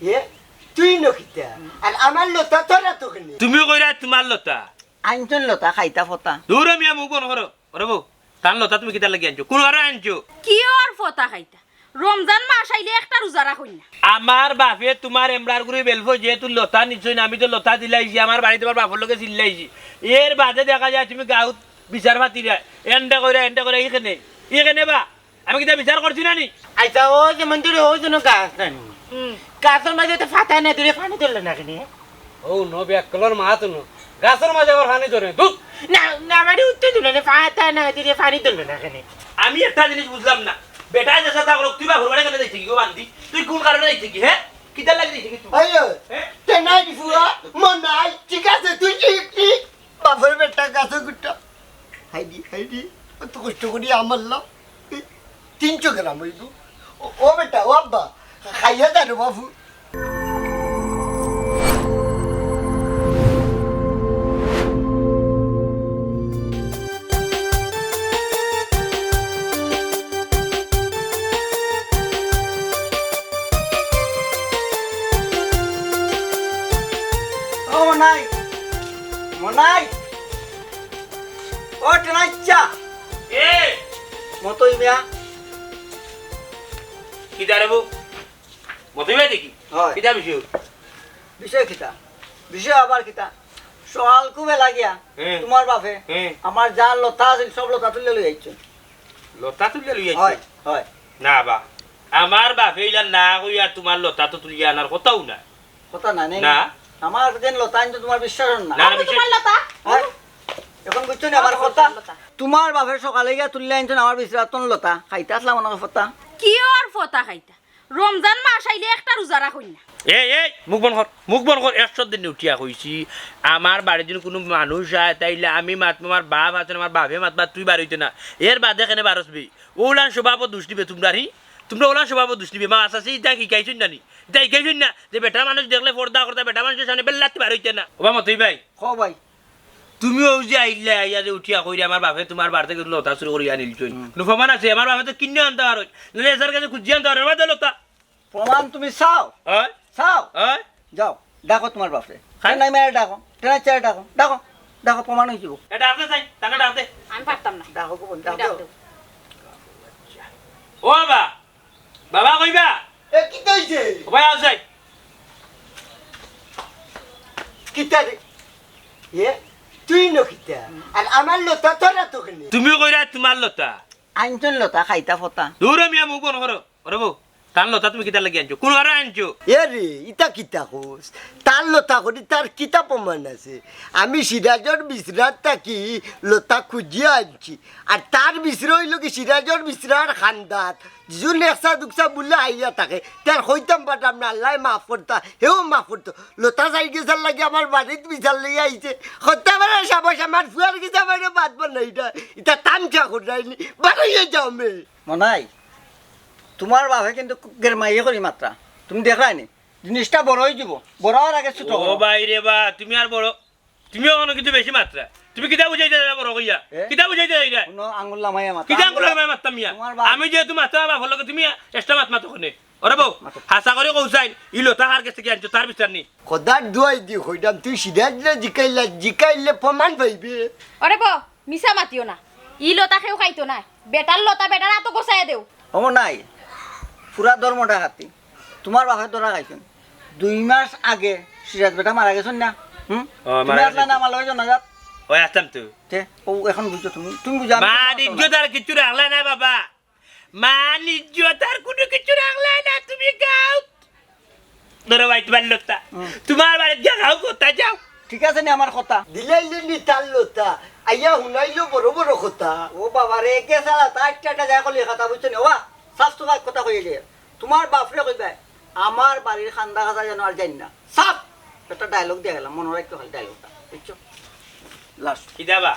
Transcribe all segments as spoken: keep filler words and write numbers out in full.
এ, তুই নকিতা? আর আমার লতা তোরা তো কেনে? তুমি কইরা তোমার লতা। আনছইন লতা খাইতা ফতা। দূর মিয়া, মুখ বন্ধ করো। ওরে বউ, তান লতা তুমি কিতার লাগি আনছো? কোন বারে আনছো? কি ওর ফতা খাইতা? রমজান মাস আইলে একটা রোজা রাখইন না। আমার বাপে তোমার এমরার গুড়ি বেলফো যেহেতু লতা নিছইন, আমি তো লতা দিলাইছি, আমার বাড়িত আমার বাপর লগে চিল্লাইছি। এর বাদে দেখা যায় তুমি গাউত বিচার পাতিরা, এন্ডা কইরা, এন্ডা কইরা, ইখানে, ইখানে বা, আমি কিতা বিচার করছি না নি? আচ্ছা, ও যে মঞ্জুরি, ও যেন গাছ নানি। হুম। গাছর মাঝে তো ফাতা না ধরে পানি ধরলো না কেনে? ও নো, বেকলর মা তো নো। গাছর মাঝে আবার পানি ধরে, ধুত। না, না, মানে উত্তর দিল না, ফাতা না ধরে পানি ধরলো না কেনে? আমি একটা জিনিস বুঝলাম না। বেটা যে সাথে করো, তুই বাপর বাড়ি কেনে যাইতে কি গো বান্দি? তুই কোন কারণে যাইতে কি, হ্যাঁ? কিতার লাগি যাইতে কি তুই? আইয়ো, হ্যাঁ? তে নাই ফুয়া, মন নাই, ঠিক আছে, তুই কি, কি? বাপর বেটা গাছে গুটা। হাইদি, হাইদি, অত কষ্ট করি আমার লাভ। তিনশো গ্রাম অইব। ও, ও বেটা, ও আব্বা, খাইয়া যা রে বাবু। ও মনাই, মনাই, ও টেনাইচ্চা। এ! মতই মিয়া। কিতা রে বউ? মতই ভাই দেখি? হয়। কিতা বিষয়? বিষয় কিতা? বিষয় আবার কিতা? সকাল খুব লাগিয়া হ্যাঁ। তোমার বাপে হ্যাঁ। আমার যা লতা আছিল, সব লতা তুলিয়া লই আইছইন। লতা তুলিয়া লই আইছইন? হয়, হয়। না বা, আমার বাপে ইলা না কইয়া তোমার লতা তো তুলিয়া আনার কথাও না। কথা না, নেই? না। আমার যেন লতা আনতো তোমার বিশ্বাস অর না। না, না, ও, বিশ্বাস তোমার লতা? হ্যাঁ? এখন বুঝছো নি আমার কথা? লতা। তোমার বাপে সকালে গিয়া তুলিয়া আনছইন আমার বিছরাতন লতা। খাইতা আছলা মনে হয় ফতা। কি ওর ফতা খাইতা? রমজান মাস আইলে একটা রোজা রাখইন না। এই, এই, মুখ বন্ধ কর, মুখ বন্ধ কর। একশো দিন উঠিয়া কইছি, আমার বাড়িত যদি কুনু মানুষ আয়, তাইলে আমি মাতমু, আমার বাপ আছইন, আমার বাপে মাতবা, তুই বারইতে না। এর বাদে কেনে বারস বে? ওলান স্বভাবও দুষ নিবে তোমরা, হি? তোমরা ওলান স্বভাবও দুষ নিবে। মা, আচ্ছা, আচ্ছা, ইতা শিখাইছইন না নি? ইতা শিখাইছইন না যে বেটা মানুষ দেখলে পর্দা করতা, বেটা মানুষর সামনে বেল্লাত বারইতে না? ওবা মতই ভাই। হ ভাই। তুমি অউ যে আইলা, আইয়া যে উঠিয়া কইরে আমার বাপে তোমার বাড়ি থাকি লতা চুরি করিয়া আনিলছইন। হুম। কুনু প্রমাণ আছে? আমার বাপে তো কিনে আনতা পারইন। নাইলে এসার গেছে খুজিয়া আনতা পারইন। আমার লতা। প্রমাণ তুমি চাও? অয়? চাও? অয়? যাও, ডাকো তোমার বাপরে। হ্যাঁ? নাই মায়ের ডাকো, টেনাইচ্চারে ডাকো, ডাকো, ডাকো, প্রমাণ অই যাইব। এ ডাক দে চাই, তাকে ডাক দে। আমি পারতাম না। ডাকো গোপন, তুমি ডাক ডাক দেও। দেও। ও বাবা, বাবা কইবা? এ, কিতা অইছে? ও ভাই, আও চাই। কিতা রে? এ, তুই নকিতা? আর আমার লতা তোরা তো কেনে? তুমি কইরা তোমার লতা। আনছইন লতা, খাইতা ফতা। দূর মিয়া, মুখ বন্ধ করো। ওরে বউ, তান লতা তুমি কিতার লাগি আনছো? কুন বারে আনছো? এ রে, ইতা কিতা কস? তার লতা করি তার কিতা প্রমাণ আছে? আমি সিরাজর বিছরাত থাকি লতা খুজিয়া আনছি। আর তার বিছরা অইলো কি সিরাজর বিছরার খান্দাত। যুন একসা দুকসা বুলে আইয়া থাকে। তার কইতাম পারতাম না, আল্লায় মাফ করতা, হেও মাফ করতো। লতা যাই গেছার লাগি আমার বাড়িত বিচার লইয়া আইছে। কইতে পারে সাবাস আমার ফুয়ার গেছে আমার বাদ বানাইটা। ইতা তামশা কররায়নি। বারইয়া যাও মে। মনাই, তোমার বাপে কিন্তু গেরমাইয়ে করি মাতরা। তুমি দেখরায় নি? জিনিসটা বড় অই যিবো। বড় অওয়ার আগে ছোট ও করো। ভাই রে বা, তুমি আর বড়, তুমি অখনো কিন্তু বেশি মাতরা। তুমি কিতা বুঝাইতে চাইরায় বড় কইয়া? এ? কিতা বুঝাইতে চাইরায়? কোনো আঙ্গুল লামাইয়া মাতরা। কিতা আঙ্গুল লামাইয়া মাততাম মিয়া? তোমার বাপ আমি যেহেতু মাততাম বাপর লগে, তুমি extra মাত মাতো কেনে? ওরে বউ, মাতো। হাছা করি কও চাইন, ই লতা কার গেছ থাকি আনছো, তার বিচার নি। খোদার দোয়াই দি কইরাম, তুই সিরাজরে জিকাইলা, জিকাইলে প্রমাণ পাইবে। ওরে বউ, মিছা মাতিও না। ই লতা কেউ খাইতো নায়। বেটার লতা বেটার আতো গছাইয়া দেও। ও নাই, পুরা ধর্ম ডাকাতি। তোমার বাপে ধরা খাইছইন। দুই মাস আগে সিরাজ বেটা মারা গেছইন না? হুম? ও, তুমি মারা আছলা গেছইন। না আমার লগে জানাজাত? ওই আসলাম তো। তে, ও এখন বুঝছো তুমি? তুমি বুঝো, আমি মান ইজ্জত আর কিচ্ছু রাখলা না বাবা। মান ইজ্জত আর কুনু কিচ্ছু রাখলা না তুমি গাউত। ধরো ভাই, তোমার লতা। হুম। তোমার বাড়িত গিয়া খাও, কোথায় যাও? ঠিক আছে নি আমার কথা? দিলাইলে নি তার লতা, আইয়া হুনাইলো বড় বড় কথা। ও বাবা রে, কে সালা, তার টাটা যায় কলি কথা, বুঝছো নি? ওবা, সাফ সাফাই কথা কইলে। তোমার বাপরে কইবায়, আমার বাড়ির খান্দা খাজা যেন আর যাইন না। সাফ! একটা dialogue দিয়া গেলাম, মনো রাখিও খালি dialogueটা, বুঝছো? Last। কিতা বা?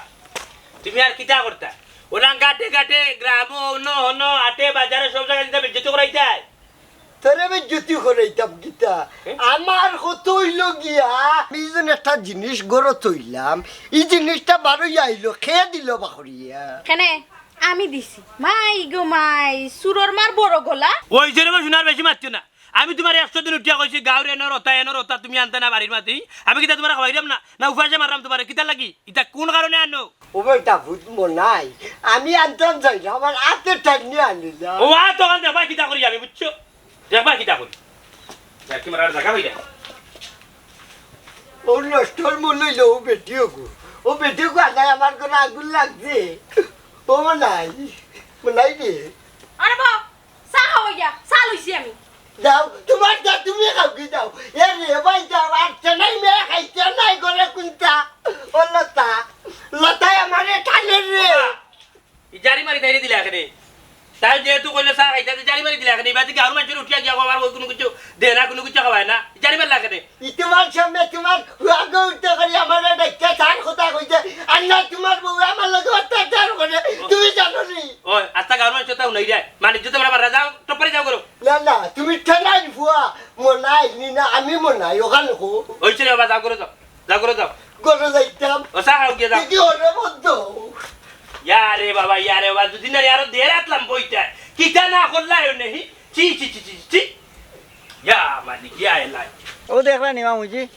তুমি আর কিতা করতা? ওলান ঘাটে ঘাটে, গ্রামো, অন্য অন্য হাটে, বাজারে, সব জাগাত কিতা বেইজ্জতি করাইতায়? তোরে বেইজ্জতি করাইতাম কিতা? এ? আমার কথা অইলো গিয়া, আমি যেন একটা জিনিস ঘরো থইলাম, ই জিনিসটা বারইয়া আইলো, কে দিলো বা করিয়া? কেনে? আমি দিছি। মাই গো মাই, চুরর মার বড় গলা। ওই যে রে বা, হুনার বেশি মাতিও না। আমি তুমারে একশো দিন উঠিয়া কইছি, গাউর এনর অতা, এনর অতা তুমি আনতায় না বাড়ির মাঝে। আমি কিতা তুমারে খাওয়াইরাম না? না উপাসে মাররাম তুমারে? কিতার লাগি? ইতা কুন কারণে আনো? ও বেটা, ভূত মনাই, আমি আনতাম চাইরাম, আমার আতে টাইনে আনিলা। ও আ, তখন দেখবায় কিতা করি আমি, বুঝছো? দেখবায় কিতা করি। দেখ, তুমার আর জাগা পাইরা। ও নষ্টর মূল অইলো ও বেটিওগু। ও বেটিওগু আনাই আমার ঘরো আগুন লাগছে। ও মনাই, মনাই রে। আরে বা, চা খাওয়াইয়া, চা লইছি আমি। যাও, তুমার চা তুমি খাওগি যাও। এ রে ভাই যাও, আর চেনাই মেয়ে খাইতে নাই ঘরে কুনতা। ও লতা, লতায় আমারে টানে রে। ওবা, ই জারি মারি তাইরে দিলা কেনে? তাই যেহেতু কইলো চা খাইতা, তে জারি মারি দিলা কেনে? ইবাদি গাউর মানষর উঠিয়া গিয়া আবার অউ কুনু কিচ্ছু দেয় না, কুনু কিচ্ছু খাওয়ায় না। ই জারি মারলা কেনে? ই তুমার সামনে তুমার হুয়াগো উঠতে করি আমারে ডাকিয়া চার কথা কইছে। আর না তুমার বউ আমার লগে অত্যাচার করে। তুমি জানো নি? ওই, আস্তা গাউর মানষর তা হুনাইরায়। মানিজ্য তো আমরা বাড়া যাও, টপ করি যাও করো। না, না, তুমি ঠেলাই ফুয়া, মনাই নি না, আমি মনাই, অখান কও। অইছে রে বাবা, যাও করো যাও। যাও করো যাও। ঘরো যাইতাম। ও চা খাও গিয়া যাও। দেখি ওরে বন্ধ। ইয়ারে বাবা, ইয়ারে বাবা, দুদিন ধরি আরো দেড় আতলাম বইটা। কিতা না করলা এনে, হি? ছি, ছি, ছি, ছি, ছি। ইয়া মালিক, ইয়া এলাই। ও দেখলা নি মামুজি?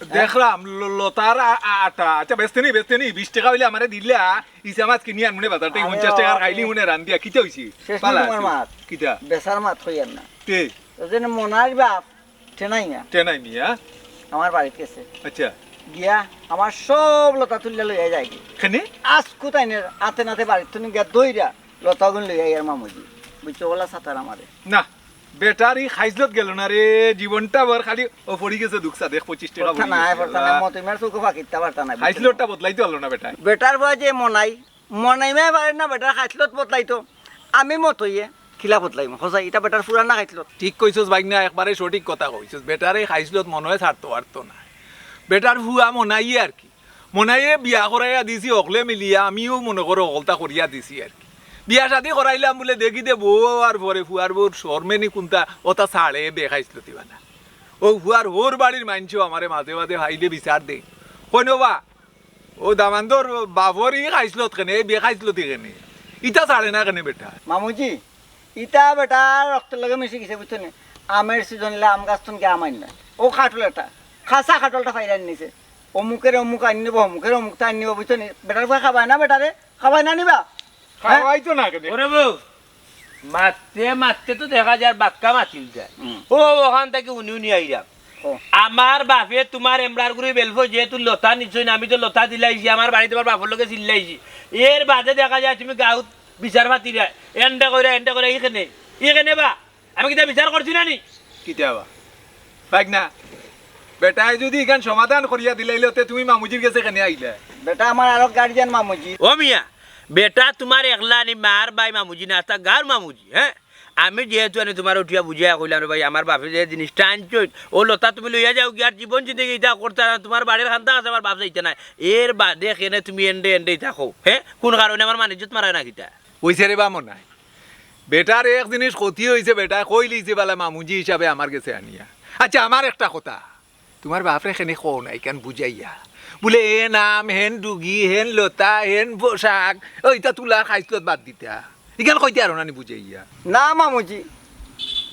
দেখলাম, ল-, লতার আ-, আ-, আটা। আচ্ছা, বেচতে নি, বেচতে নি, বিশ টেকা অইলে আমারে দিলা, ইছা মাছ কিনি আনমুনে বাজার থাকি, আরে পঞ্চাশ টেকার বাবা। খাইলিমুনে রান্দিয়া। কিতা অইছে? শেষ নি বালা তুমার আছে। মাত? কিতা? বেচার মাত কইয়ার না। তে? ওই যে মনাইর বাপ, টেনাই মিয়া। টেনাই মিয়া? আমার বাড়িত গেছে। আচ্ছা। গিয়া আমার সব লতা তুলিয়া লইয়া যায়গি। কেনে? আজকু তাইনের আতে নাতে বাড়িত থনে গিয়া দইরা লতাগুন লইয়া ইয়ার মামুজি। বুঝছো, ওলা সাতার আমারে। না, বেটার ই খাইছলত গেল না রে, জীবনটা ভর খালি ও পড়ি গেছে দুঃখ চা, দেখ পঁচিশ টেকা পড়তা পড়ি নাই, গেছে। পড়তা নাই, মতইমার চউখো ফাঁকিতা পারতা নাই, বুঝছো? খাইছলতটা বদলাইতে পারলো না বেটায়। বেটার বয় যে মনাই, মনাইমে পারে না বেটার খাইছলত বদলাইতো। আমি মতইয়ে কিলা বদলাইমু? হোজাই, ইটা বেটার পুরানা খাইছলত। ঠিক কইছস ভাইগ্না, একবারে সঠিক কথা কইছস। বেটার ই খাইছলত মনে অয় ছাড়তো পারতো না। বেটার ফুয়া মনাইয়ে আর কি। মনাইয়ে বিয়া করাইয়া দিছি হকলে মিলিয়া, আমিও মনে করো হকলতা করিয়া দিছি আর কি। বিয়া শাদি করাইলাম বুলে দেখি দে বউ আর পরে ফুয়ার বউর শরমে নি কুনতা অতা ছাড়ে বে খাইছলতি বালা। অউ ফুয়ার হউর বাড়ির মাইনষেও আমারে মাঝে মাঝে পাইলে বিচার দেইন। কইন, "ওবা, অউ দামান্দর বাফর ই খাইছলত কেনে, ই বে খাইছলতি কেনে? ইতা ছাড়ে না কেনে বেটা?" মামুজি, ইতা বেটা রক্তর লগে মিশি গেছে, বুঝছো নি? আমের সিজন অইলে আম গাছ থন গিয়া আম আইন না। অউ কাঠল এটা, খাসা কাঠলটা ফাইরা আনিছে। অমুকের অমুক আনিব, অমুকের অমুকটা আনিব, বুঝছো নি? বেটার ফুয়া খাবায় না বেটারে, খাবায় না নি বা? খাওয়াইতো না কেনে? ওরে বউ, মাততে মাততে তো দেখা যার বাক্কা মাতিল যায়। হুম। ও, অখান থাকি হুনি হুনি আইরাম। ও। আমার বাফে তুমার এমরার গুড়ি বেলফো যেহেতু লতা নিছইন, আমি তো লতা দিলাইছি, আমার বাড়িত তুমার বাফর লগে চিল্লাইছি। এর বাদে দেখা যায় তুমি গাউত বিচার পাতিরায়, এন্ডে কইরা, এন্ডে কইরা, ই কেনে, ই কেনে বা? আমি কিতা বিচার করছি না নি? কিতা বা? ভাইগ্না, বেটায় যুদি ইখান সমাধান করিয়া দিলাইলো, তে তুমি মামুজির গেছে কেনে আইলা? বেটা আমার আরক গার্জিয়ান মামুজি। ও মিয়া, বেটা তুমার একলা নি, মার বাই মামুজি না, আস্তা গাউর মামুজি, হে? আমি যেহেতু আনি তুমারে উঠিয়া বুঝাইয়া কইলাম, রে ভাই, আমার বাফে যে জিনিসটা আনছইন, অউ লতা তুমি লইয়া যাওগি, আর জীবন জিন্দেগি ইতা করতায় না, তুমার বাড়ির কান্দা আছে, আমার বাফ যাইতা নায়। এর বাদে কেনে তুমি এন্ডে এন্ডে ইতা কও, হে? কুন কারণে আমার মান ইজ্জত মারায় না কিতা? অইছে রে বা মনাই। বেটার এক জিনিস ক্ষতি অইছে, বেটায় কইলিছে বালা মামুজি হিসাবে আমার গেছে আনিয়া। আচ্ছা, আমার একটা কথা, তুমার বাফরে কেনে কও না ইখান বুঝাইয়া? বুলে এন আম, হেন ডুগি, হেন লতা, হেন ব-, শাক, অউ ইতা তুলা খাইছলত বাদ দিতা। ইখান কইতে পারো না নি বুঝাইয়া? না মামুজি,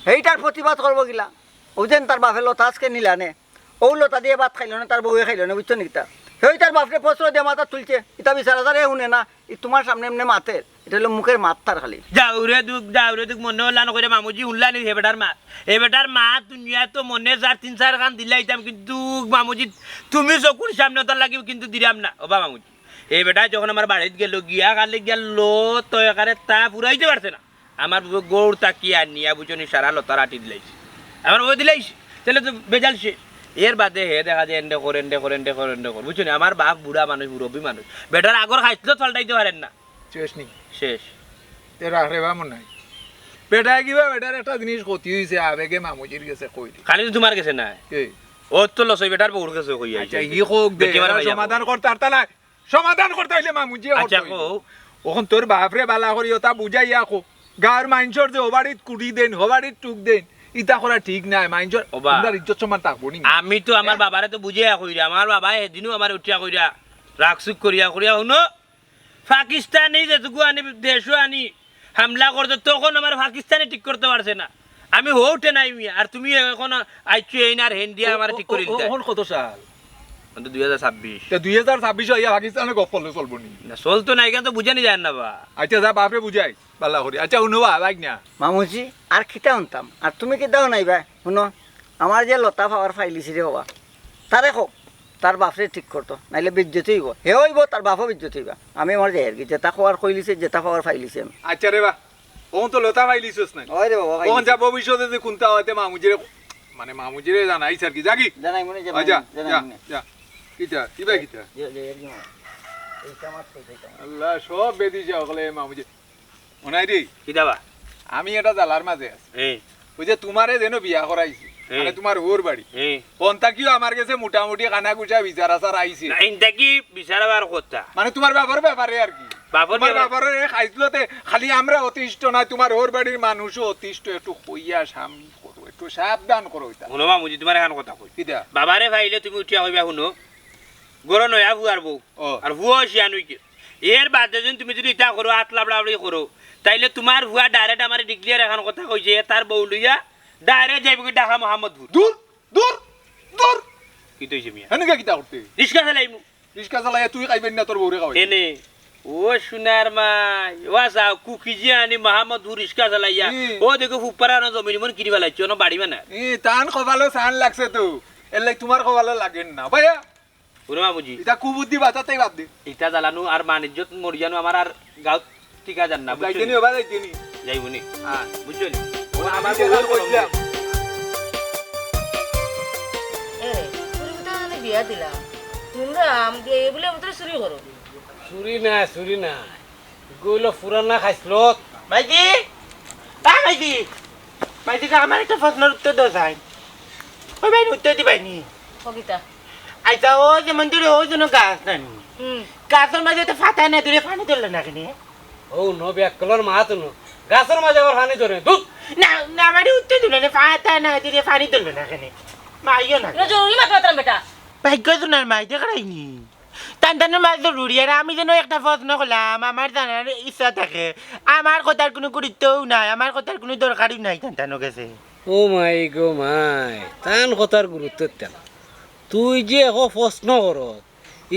হেইটার প্রতিবাদ করবো কিলা? অউ যেন তার বাফে লতা আজকে নিলা নে, অউ লতা দিয়া ভাত খাইলো না, তার বউয়ে খাইলো না, বুঝছো নি কিতা? হেই তার বাফরে প্রশ্রয় দিয়া মাথা তুলছে, ইতা বিচার আচারে হুনে না, ই তুমার সামনে এমনে মাতের, ইটা অইলো মুখের মাত তার খালি। যাও রে দুখ, যাও রে দুখ, মনে অলা না কইরা মামুজি হুনলা নি হে বেটার মাত। হে বেটার মাত হুনিয়া তো মনে চার তিন চার খান দিলাইতাম, কিন্তু মামুজি তুমি চকুর সামনে অতার লাগি কিন্তু দিরাম না। ওবা মামুজি, হে বেটায় যখন আমার বাড়িত গেলো, গিয়া খালি গিয়া লো তো একারে তা ফুরাইতে পারছে না। আমার বউয়ে গউর থাকি আনিয়া, বুঝছো নি, সারা লতার আটি দিলাইছে। আমার বউয়ে দিলাইছে, তাইলে তো বেজাল শেষ। এর বাদে হে দেখা যায় এন্ডে করে, এন্ডে করে, এন্ডে করে, এন্ডে করে, বুঝছো নি? আমার বাফ বুড়া মানুষ, মুরব্বি মানুষ, বেটার আগর খাইছলত পাল্টাইতে পারের না। শেষ নি? শেষ। তে রাখ রে বা মনাই। বেটায় কিবা, বেটার একটা জিনিস ক্ষতি অইছে, আবেগে মামুজির গেছে কইলি। খালি তো তুমার গেছে নায়। এই। অউ তো লছাই বেটার বউর গেছে কই আইছে। আচ্ছা, ই কউক দে, বেটি মারা এরা ভাইয়া সমাধান কও। করতে পারতা নায়। সমাধান করতে অইলে মামুজিয়ে আচ্ছা, করতে অইবো। কও। অখন তোর বাফরে বালা করি অতা বুঝাইয়া কও। গাউর মাইনষর যে হবাড়িত কুটি দেইন, হবাড়িত টুক দেইন, ইতা করা ঠিক নায়। মাইনষর ওবা, আমরার ইজ্জত সম্মান থাকবো নি? আমি তো আমার হ্যাঁ? বাবারে তো বুঝাইয়া কইরাম। আমার বাবায় হেদিনও আমারে উঠিয়া কইরা, রাগ-সুগ করিয়া কইরা, হুনো, পাকিস্তানি যেটুকু আনি, দেশো আনি, হামলা করতো, তখন আমার পাকিস্তানি ঠিক করতে পারছে না। আমি হউটে নাই মিয়া, আর তুমি অখন আইছো এইন আর হেন দিয়া আমারে ঠিক করি দিতায়। অখন কত সাল? অখন তো দুই হাজার ছাব্বিশ। তে দুই হাজার ছাব্বিশ আইয়া পাকিস্তানে গপ করলে চলবো নি? না, চলতো না, ইখান তো বুঝানি যায় না বা। আচ্ছা, যা বাপরে বুঝাই, বালা করি। আচ্ছা, হুনো বা, বাইক না। মামুজি, আর কিতা হুনতাম? আর তুমি কিতা হুনাইবা? হুনো, আমার যে লতা পাওয়ার ফাইলিছে রে বাবা, তারে কও, তার বাপরে ঠিক করতো, নাইলে বেইজ্জতি অইবো। হে অইবো, তার বাপও বেইজ্জতি অইবা। আমি আমার যাইয়ার গি, যেতা কওয়ার কইলিছে, যেতা পাওয়ার ফাইলিছে আমি। আচ্ছা রে বা, অখন তো লতা ফাইলিছস না। ওই রে বাবা, অখন ফাইলিছে। যা ভবিষ্যতে যে কুনতা অয় তে মামুজিরে, মানে মামুজিরে জানাইস আর কি, যা গি। জানাই মনে, আচ্ছা, জানাই মনে, জানাই যা, মনে। যা। কিতা, কিবা কিতা? যে, যে, এর কি মনে? এইটা আমার তো, এইটা আমার। আল্লাহ, সব বেদি যা অকলে মামুজি। অনাই রে। কিতা বা? আমি এটা জ্বালার মাঝে আছি। এই। ওই যে তুমারে যেন বিয়া করাইছি, এই। মানে তুমার হউর বাড়ি। এই। অন থাকিও আমার গেছে মোটামুটি কানা কুছা বিচার আচার আইছে। না, ইনতা কি বিচার আবার কথা? মানে তুমার বাপর ব্যাপারে আর কি। বাপর তুমার ব্যাপারে? বাপর এই খাইছলতে খালি আমরা অতিষ্ঠ নায়, তুমার হউর বাড়ির মানুষও অতিষ্ঠ। একটু কইয়া সামনে করো, একটু সাবধান করো ইতা। হুনো মামুজি, তুমারে এখান কথা কই। কিতা? বাবারে পাইলে তুমি উঠিয়া কইবা, হুনো, ঘরো নয়া ফুয়ার বউ। ও। আর ফুয়াও শিয়ান অইগেছে। এর বাদে যদি তুমি যদি ইতা করো, আত লাবড়াবড়ি করো, তাইলে তুমার ফুয়া direct আমারে declare এখান কথা কইছে, এ তার বউ লইয়া direct যাইবোগি ঢাকা মোহাম্মদপুর। দূর, দূর, দূর। কিতা অইছে মিয়া? হেনে কিতা করতে? রিক্সা চালাইমু। রিক্সা চালাইয়া তুই খাইবে না তোর বউরে খাওয়াই? এনে। ও সোনার মাই, ও আচ্ছা, কুকিজি আনি মোহাম্মদপুর রিক্সা চালাইয়া। হুম। ও দেখো ফুপারা না জমিন মন কিনি ফালাইছে, অনো বাড়ি বানার। এ, তান কপালো সান লাগছে তো। এর লাগি তুমার কপালো লাগের না। ভাইয়া, ওরে মামুজি। ইতা কুবুদ্ধি বাঁচাতেই বাদ দে। ইতা জ্বালানো আর মান ইজ্জত মরিয়ানো আমার আর গাঁওত টিকা যার না, বুঝছো যাইতে নি? নি, ওবা যাইতে নি। যাইবো নি? হ্যাঁ। বুঝছো নি? ও, আমি আমার যেটা বউর কইছিলাম। এ, তুমি তো মানে বিয়া দিলাম। তোমরা আম দিয়ে এগুলো আমাদের চুরি করো। চুরি না, চুরি না। এগুলো পুরানা খাইছলত। মাইজি, আ মাইজি, মাইজি গো, আমার একটা প্রশ্নর উত্তর দেও চাই। ওই ভাই, উত্তর দিবাই নি? ও কিতা? আচ্ছা, ও যে মন্দিরে ও যেন গাছ নানি। হুম। গাছর মাঝে তো ফাতা না ধরে পানি ধরলো না কেনে? ও, নবী আকলর মা তো ন। গাছর মাঝে আবার পানি ধরে, ধুত। না, না, মানে উত্তর দিল না, ফাতা না ধরে পানি ধরলো না কেনে? মাইও না। এটা জরুরি মাত মাতরাম বেটা। ভাগ্য সোনার মাই দেখরাইনি। তান তানর মাঝে জরুরি, আর আমি যেন একটা প্রশ্ন করলাম, আমার জানার ইচ্ছা থাকে। আমার কথার কুনু গুরুত্বও নাই, আমার কথার কুনু দরকারও নাই তান তানর গেছে। ও মাই গো মাই, তান কথার গুরুত্ব তেন। তুই যে এগু প্রশ্ন করস,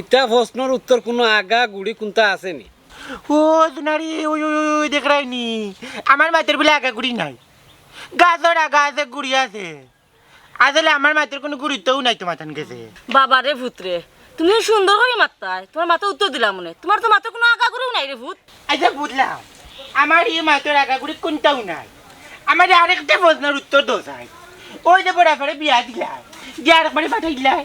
ইতা প্রশ্নর উত্তর কুনু আগা গুড়ি কুনতা আছে নি? ও সোনারি, ওই, ওই, ওই, ওই, দেখরাইনি। আমার মাতের বুলে আগা গুড়ি নাই। গাছর আগা আছে, গুড়ি আছে। আসলে আমার মাতের কুনু গুরুত্বও নাই তোমার তান গেছে। বাবা রে পুত রে, তুমি সুন্দর করি মাততায়, তোমার মাতে উত্তর দিলাম মনে। তোমার তো মাতে কুনু আগা গুড়িও নাই রে পুত। আচ্ছা, বুঝলাম, আমার ই মাতের আগা গুড়ি কুনতাও নাই। আমার আরেকটা প্রশ্নর উত্তর দেও চাই। ওই যে বড় আফারে বিয়া দিলায়, দিয়া আরেক বাড়ি পাঠাইলায়,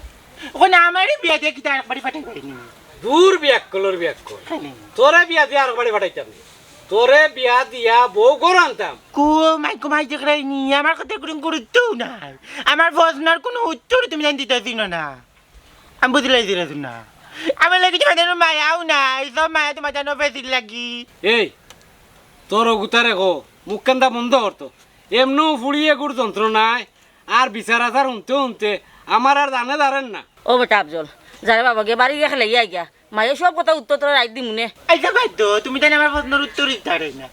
অখন আমারে বিয়া দিয়া কিতা আরেক বাড়ি পাঠাইবায় নি? দূর বিয়াক্কলর বিয়াক্কল। কেনে? তোরে বিয়া দিয়া আরেক বাড়ি পাঠাইতাম নি। তোরে বিয়া দিয়া বউ ঘরো আনতাম। কো মাই, কো মাই দেখরাইনি, আমার কথার কুনু গুরুত্বও নাই। আমার প্রশ্নর কুনু উত্তর তুমি জানি দিতায় চিনো না। আমি বুঝলাইছি না। আমার লাগি তোমার তানর মায়াও নাই, সব মায়া তোমার তানর বেশির লাগি। এই, তোর অগুতারে কো, মুখ কান্দা বন্ধ করতো। এমনেউ ফুড়ি এগুর যন্ত্রণায় আর বিচার আচার হুনতে হুনতে আমার আর জানে দাঁড়ের না। ও বেটা আফজল, যা রে বাবা গিয়া বাড়ি গিয়া খেলাইয়া আইগা। মায়ে সব কথা উত্তর তোরা রাইত দিমুনে। আইচ্ছা বাদ দেও, তুমি তাইন আমার প্রশ্নর উত্তর দিতায় পারো না।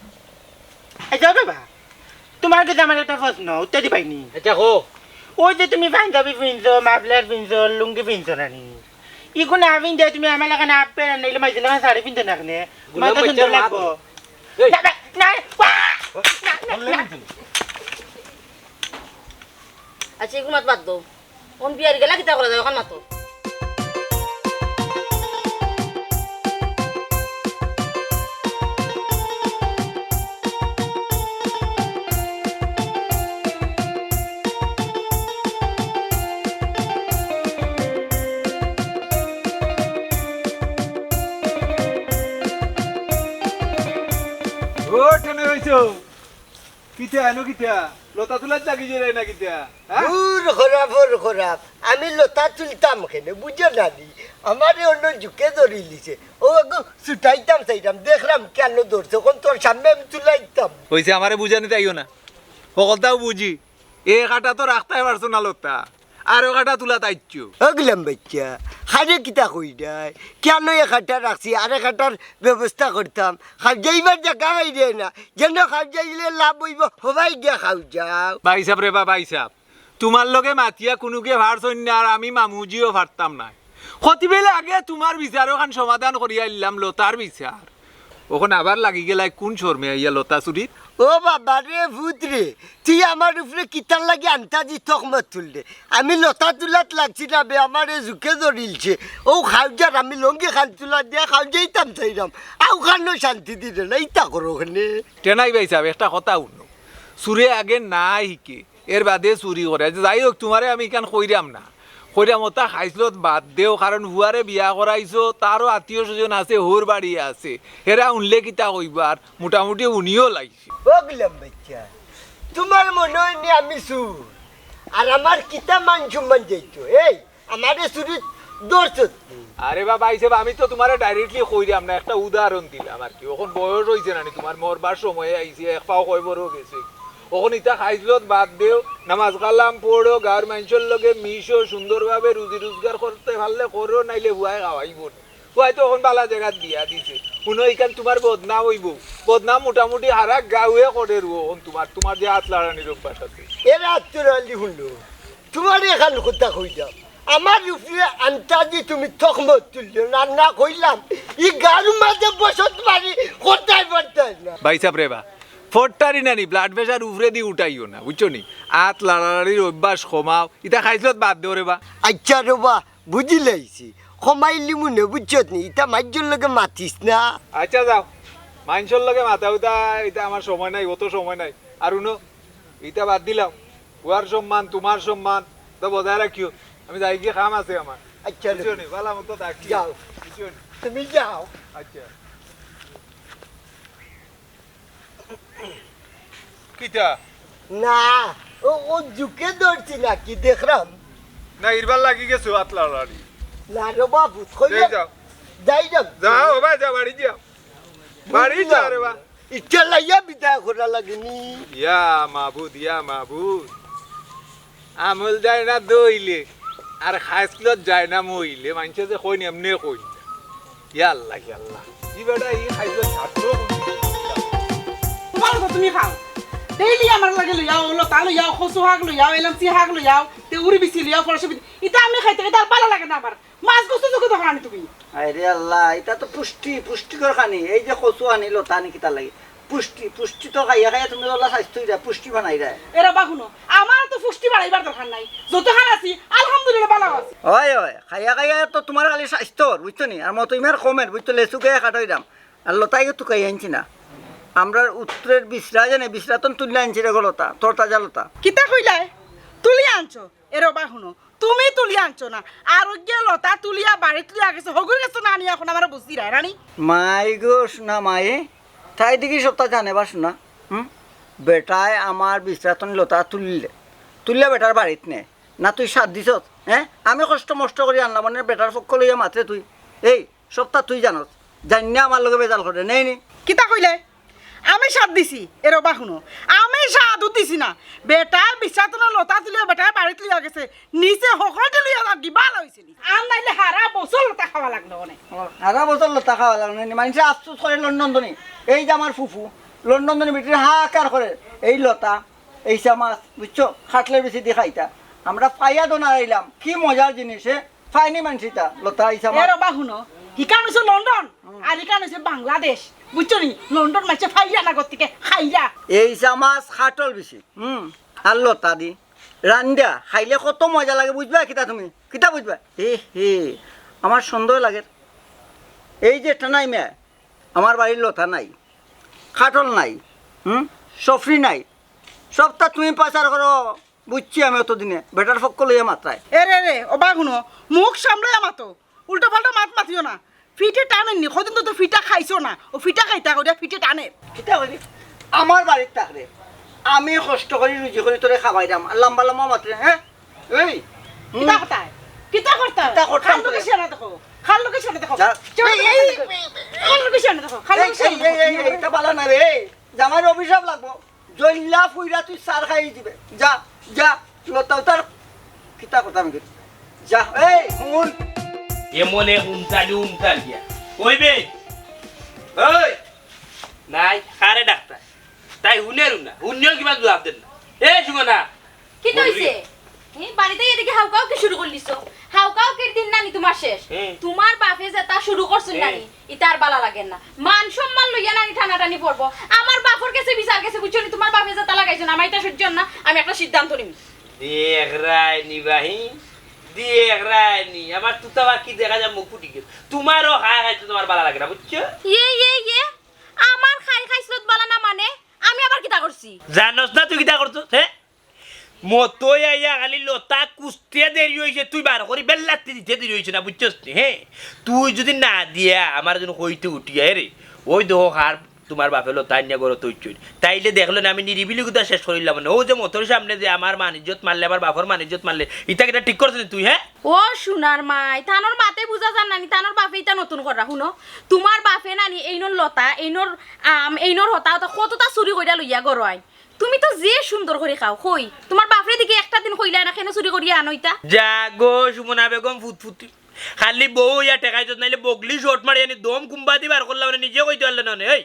আইচ্ছা বাবা, তোমার গেছে আমার একটা প্রশ্ন, উত্তর দিবায় নি? আইচ্ছা, কও। ওই যে তুমি পাঞ্জাবি পিনছো, মাফলার পিনছো, লুঙ্গি পিনছো না নি? ইগু না পিনতে তুমি আমার লাখান হাফ প্যান্ট আর নাইলে মাইজে লাখান শাড়ি পিনতে না কেনে? গোলাম মাথা সুন্দর বাচ্চার মা লাগবো। তুই। এই। না, না, না, ওয়া! না, না, না। আইচ্ছা, ইগু মাত বাদ দেও। অন বিয়ার গেলা কিতা করা যায়, অখান মাতো। ও, কেনে রইছো? কিতা, এনো কিতা? লতা তুলাত লাগি যাইরায় না কিতা? হ্যাঁ? দূর খরাপ, দূর খরাপ। আমি লতা তুলতাম কেনে, বুঝো না নি? আমারে অন্য জুকে ধরিলিছে। ও আগু ছুটাইতাম চাইরাম, দেখরাম কেনে ধরছে। অখন তোর সামনে আমি তুলাইতাম। অইছে, আমারে বুঝানিত আইও না। হকলতাউ বুঝি। এ কাটা তো রাখতায় পারছো না লতা। আরো কাটা তুলাত আইচ্ছু। অগলাম বাইচ্চা, খারে কিতা কইরায়? কেনে এক কাটা রাখছি, আরেক কাটার ব্যবস্থা করতাম। খাবজাইবার জাগা পাইরায় না, যেন খাবজাইলে লাভ অইবো, হবায় গিয়া খাবজাও। ভাইসাব রেবা ভাইসাব, তুমার লগে মাতিয়া কুনুগে পারছইন না, আর আমি মামুজিও পারতাম নায়। কতিবেলে আগে তুমার বিচার অখান সমাধান করিয়া আইলাম, লতার বিচার। অখন আবার লাগি গেলায় কুন শরমে আইয়া লতা চুরিত? ও বাবা রে, পুত রে, তুই আমার উপরে কিতার লাগি আন্তাজি তহমত তুলরে? আমি লতা তুলাত লাগছি না বে, আমারে জুকে ধরিলছে। অউ খাউজার আমি লুঙ্গি খান তুলা দিয়া খাউজাইতাম চাইরাম, অউ খানো শান্তি দিরে না, ইতা করো কেনে। টেনাই ভাইসাব, একটা কথা হুনো, চুরে আগে না হিকে, এর বাদে চুরি করে। আচ্ছা, যাই হউক, তুমারে আমি ইখান কইরাম না, কইরাম অতা খাইছলত বাদ দেও, কারণ পুয়ারে বিয়া করাইছো, তারও আত্মীয় স্বজন আছে, হউর বাড়ি আছে, হেরা হুনলে কিতা কইবা? আর মোটামুটি হুনিও লাইছে। অগলাম বাইচ্চা, তুমার মনো অয়নি আমি চুর, আর আমার কিতা মান সম্মান যাইতো? এই, আমারে চুরিত ধরছত নি? আরে বাবা, আইছে বা, আমি তো তুমারে directly কইরাম না, একটা উদাহরণ দিলাম আর কি। অখন বয়স অইছে না নি তুমার, মরবার সময় আইছে, এক পাও কয়বরও গেছে। অখন ইতা খাইছলত বাদ দেও, নামাজ কালাম পড়ো, গাউর মানষর লগে মিশো, সুন্দরভাবে রুজি রোজগার করতে পারলে করো, নাইলে পুয়ায় খাওয়াইবো না। পুয়ায় তো অখন বালা জাগাত বিয়া দিছে। হুনো, ইখান তুমার বদনাম অইবো। বদনাম মোটামুটি হারা গাউয়ে করের অখন তুমার, তুমার যে আত লাড়ানির অভ্যাস আছে। এরা আত লাড়ানি হুনলো। তুমারে এখান কথা কইলাম। আমার উপরে আন্তাজি তুমি তহমত তুললে না, না কইলাম। ই গাউর মাঝে বসত বাড়ি করতায় পারতায় না। ভাইসাব রেবা, ফট্টারি নানি blood pressure উপরেদি উঠাইও না, বুঝছো নি? আত লাড়ালাড়ির অভ্যাস কমাও, ইতা খাইছলত বাদ দেও রেবা। আইচ্ছা রেবা, বুঝিলাইছি। কমাইলিমু নে, বুঝছত নি? ইতা মাইনষর লগে মাতিস না। আইচ্ছা যাও, মাইনষর লগে মাতা উতা, ইতা আমার সময় নাই, অত সময় নাই। আর হুনো, ইতা বাদ দিলাও। পুয়ার সম্মান, তুমার সম্মান, তো বজায় রাখিও। আমি যাইগি, কাম আছে আমার। আইচ্ছা, বুঝছো নি? বালা মতো থাকিও। যাও। বুঝছো নি? তুমি যাও। আইচ্ছা। কিতা? না, অউ, অউ জুকে ধরছি নাকি দেখরাম। না, ইরবার লাগি গেছে আত লাড়ালাড়ি। না রে বাবু, কইলে এই যাও। যাই যাও। যাও, ও ভাই, যাও, বাড়ি যাও। বাড়ি যাও রে বা। ইটা লাইয়া বিদায় করা লাগেনি। ইয়া মাবুদ, ইয়া মাবুদ। আমল যায় না দইলে, আর খাইছলত যায় না মইলে, মাইনষে যে কইন এমনে কইন। ইয়া আল্লাহ, ইয়া আল্লাহ। ই বেটা, ই খাইছলত ছাত্র। তোমার তো তুমি খাও। Daily আমার লাগে লইয়াও, লতা লইয়াও, কচু শাক লইয়াও, এলামচি শাক লইয়াও, তে উরি বিচি লইয়াও, ফলসে বিচি। ইটা আমি খাইতে, ইটা আর ভালা লাগে না আমার। মাছ গোস্ত চোখে দেখো না তুমি। আরে আল্লাহ, ইটা তো পুষ্টি, পুষ্টিকর খানি। এই যে কচু আনি, লতা আনি, কিতা লাগে? পুষ্টি, পুষ্টি তো খাইয়া খাইয়া তুমি অলা স্বাস্থ্য অইরা, পুষ্টি বানাইরা। এরা বা হুনো, আমার তো পুষ্টি বাড়াইবার দরকার নাই। যতখান আছি, আলহামদুলিল্লাহ, ভালা আছি। অয়, অয়, খাইয়া খাইয়া তো তুমার খালি স্বাস্থ্য, বুঝছো নি? আর মতো ইমার কমের, বুঝছো? লেচু গায়ে কাটাইরাম। আর লতাইকে তুকাই আনছি না। আমরার উত্তরের বিচরা জানে, বিচরাতন তুলিয়া আনছি রে গো লতা, তরতাজা লতা। কিতা কইলায়? তুলিয়া আনছো? এরে বা হুনো, তুমি তুলিয়া আনছো না। আর ওই গিয়া লতা তুলিয়া বাড়িত লইয়া গেছে, হগুর গেছে না আনিয়া অখন আমারে বুঝিরায়, রানী। মাই গো, শুনা মাই, তাই দেখি সবতা জানে বা শুনা। হুম? বেটায় আমার বিচরাতন লতা তুললে, তুললে বেটার বাড়িত নে। না তুই সাথ দিছস, হ্যাঁ? আমি কষ্ট মষ্ট করি আনলাম, মানে বেটার পক্ষ লইয়া মাতরে তুই। এই, সবতা তুই জানস, জানিয়া আমার লগে বেজাল করে, নেই নি? কিতা কইলে? আমি সাথ দিছি, এরে বা হুনো, আমি সাথ দিছি না। বেটায় বিচরাতন লতা তুলিয়া বেটায় বাড়িত লইয়া গেছে, নিচে হকলটি লইয়া যাওগি, ভালা অইছে নি। আর নাইলে হারা বছর লতা খাওয়া লাগলো অনে। ও, হারা বছর লতা খাওয়া লাগলো নি। মাইনষে আফসোস করে লন্ডন ধনি। এই যে আমার ফুফু, লন্ডন ধনি বেটির হাহাকার করে। এই লতা, ইছা মাছ, বুঝছো? খাটলে বেশি দি খাইতা। আমরা পাইয়া দোনা আইলাম। কি মজার জিনিস, এ? ফাইনি মানছি তা, লতা ইছা মাছ। এরে বা হুনো, হিখান অইছে লন্ডন, আর হিখান অইছে বাংলাদেশ। বুঝছো নি? লন্ডন মাইনষে ফাইরা না গতিকে খাইরা। এই ইছা মাছ খাটল বেশি। হুম, আর লতা দি। রান্দা, খাইলে কত মজা লাগে, বুঝবা কিতা তুমি? কিতা বুঝবা? হে হে, আমার সন্দেহ লাগে। এই যে টানাই মেয়ে, আমার বাড়ির লতা নাই, খাটল নাই, হুম, সফরি নাই, সবতা তুমি পাচার করো, বুঝছি আমি অতদিনে, বেটার পক্ষ লইয়া মাতরায়। এরে রে, ও বা হুনো, মুখ সামলাইয়া মাতো, উল্টা পাল্টা মাত মাতিও না। ফিটে টানেননি, কদিন তো, তো ফিটা খাইছো না, ও ফিটা খাইতা করিয়া ফিটে টানে। কিতা করি? আমার বাড়িত থাকরে, আমি কষ্ট করি রুজি করি তোরে খাওয়াইরাম, আর লম্বা লম্বা মাতরে, হ্যাঁ? এই, হুম। কিতা করতায়? কিতা করতায়? কিতা করতাম খাল লোকে তোরে? সিয়ানা দেখো, খাল লোকে সিয়ানা দেখো। যা। কেউ এই, এই, এই, খাল লোকে সিয়ানা দেখো, খাল এই, লোকে এই, সিয়ানা এই, এই, দেখো। এই, এটা বালা না রে, এই, জামাইর অভিশাপ লাগবো। জল্লা ফুইরা তুই সার খাই দিবে। যা, যা, লতা উতার। কিতা করতাম কি? যা, এই, হুন। এমন এক উমতালি উমতাল গিয়া। ওই বে, ওই, নাই, কারে ডাকতা? তাই হুনের না, হুনলেও কিবা জবাব দেন না। এ, শুনো না। কিতা অইছে? হে, বাড়িত এদিকে হাউকাউকি শুরু করলিছো। হাউকাউকির দিন নানি তুমার শেষ। হুম। তুমার বাপে যেতা শুরু করছইন হুম। নানি, ইতা আর বালা লাগের না। মান সম্মান লইয়া নানি টানাটানি পড়বো। আমার বাপর গেছে বিচার গেছে, বুঝছো নি? তুমার বাপে যেতা লাগাইছইন, আমার ইতা সইজ্য অর না, আমি একটা সিদ্ধান্ত নিমু। দেখরায়নি বাহি, দেখরায়নি। আমার তুতা বাকি দেখা যায় মুখ ফুটি গেল। তুমারও খাই খাইতে তুমার বালা লাগে না, বুঝছো? ইয়ে, ইয়ে, ইয়ে। আমার খাই খাইছলত বালা না মানে? আমি আবার কিতা করছি? জানোস না তুই কিতা করছস, হে? মতই আইয়া খালি লতা কুচতে দেরি অইছে, তুই বার করি বেল্লাত্তি দিতে দেরি অইছে না, বুঝছস নি, হে? তুই যুদি না দিয়া আমার যুদি কইতে উঠিয়া, হে রে, ওই দেখো কার তুমার বাপে লতা আনিয়া ঘরো থইছইন। তাইলে দেখলো না আমি নিরিবিলি গুতা শেষ করিলাম না। অউ যে মতর সামনে যে আমার মান ইজ্জত মারলে, আমার বাপর মান ইজ্জত মারলে, ইতা কিতা ঠিক করছস নি তুই, হে? ও সোনার মাই, তানর মাতে বুঝা যার নানি, তানর বাপে ইতা নতুন কররা, হুনো। তুমার বাপে নানি এইনর লতা, এইনর আম, এইনর হতা হতা কততা চুরি করিয়া লইয়া ঘরো আইন। তুমি তো যে সুন্দর করি খাও, কই? তুমার বাপরে দিকে একটা দিন কইলায় না, কেনে চুরি করিয়া আনো ইতা? যা গো, সুমনা বেগম ফুতফুতি। খালি বউ অইয়া ঠেকাইছত, নাইলে বগলি shot মারি আনি দম কুম্বাদি বার করলাম, মানে নিজে কইতে পারলে না, এই।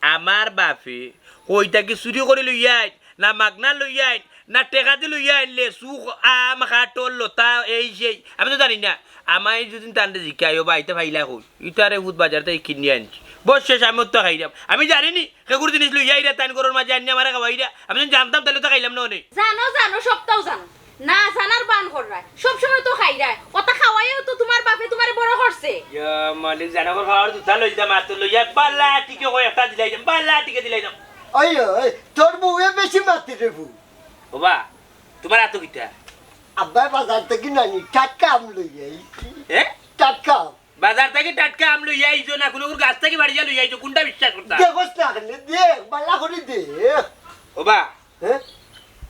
আমার বাপে কই থাকি চুরি করি লইয়া আইন, না মাগনা লইয়া আইন, না টেকা দি লইয়া আইন, লেচু, আম, কাঠল, লতা, এই সেই। আমি তো জানি না। আমায় যুদি তানরে জিকাই, "ও বা, ইতা পাইলা কই?" ইতারে ফুত বাজার থাকি কিনি আনছি। বস শেষ, আমি তো খাইরাম। আমি জানি নি, কেগুর জিনিস লইয়া আইরা, তান ঘরর মাঝে আনিয়া আমারে খাওয়াইরা। আমি যুদি জানতাম, তাইলে তো খাইলাম না অনে। জানো, জানো, সবতাউ জানো। না জানার বান কররায়। সবসময় তো খাইরায়। অতা খাওয়াইয়াউ তো তুমার বাপে তুমারে বড় করছে। ইয়া মালিক, জানা কর খাওয়ার দুটা লইতাম, আর তো লইয়া বালা টিকে কয় একটা দিলাইতাম, বালা টিকে দিলাইতাম। ওই, ওই, তোর বউয়ে বেশি মাতে রে বউ। ও বা, তুমার আতো কিতা? আব্বায় বাজার থাকি নানি, টাটকা আম লইয়া আইছি। এ? টাটকা আম। বাজার থাকি টাটকা আম লইয়া আইছো না, কুনুগুর গাছ থাকি পাড়িয়া লইয়া আইছো, কুনটা বিশ্বাস করতাম? দেখোস না কেনে, দেখ, বালা করি দেখ। ও বা, হে?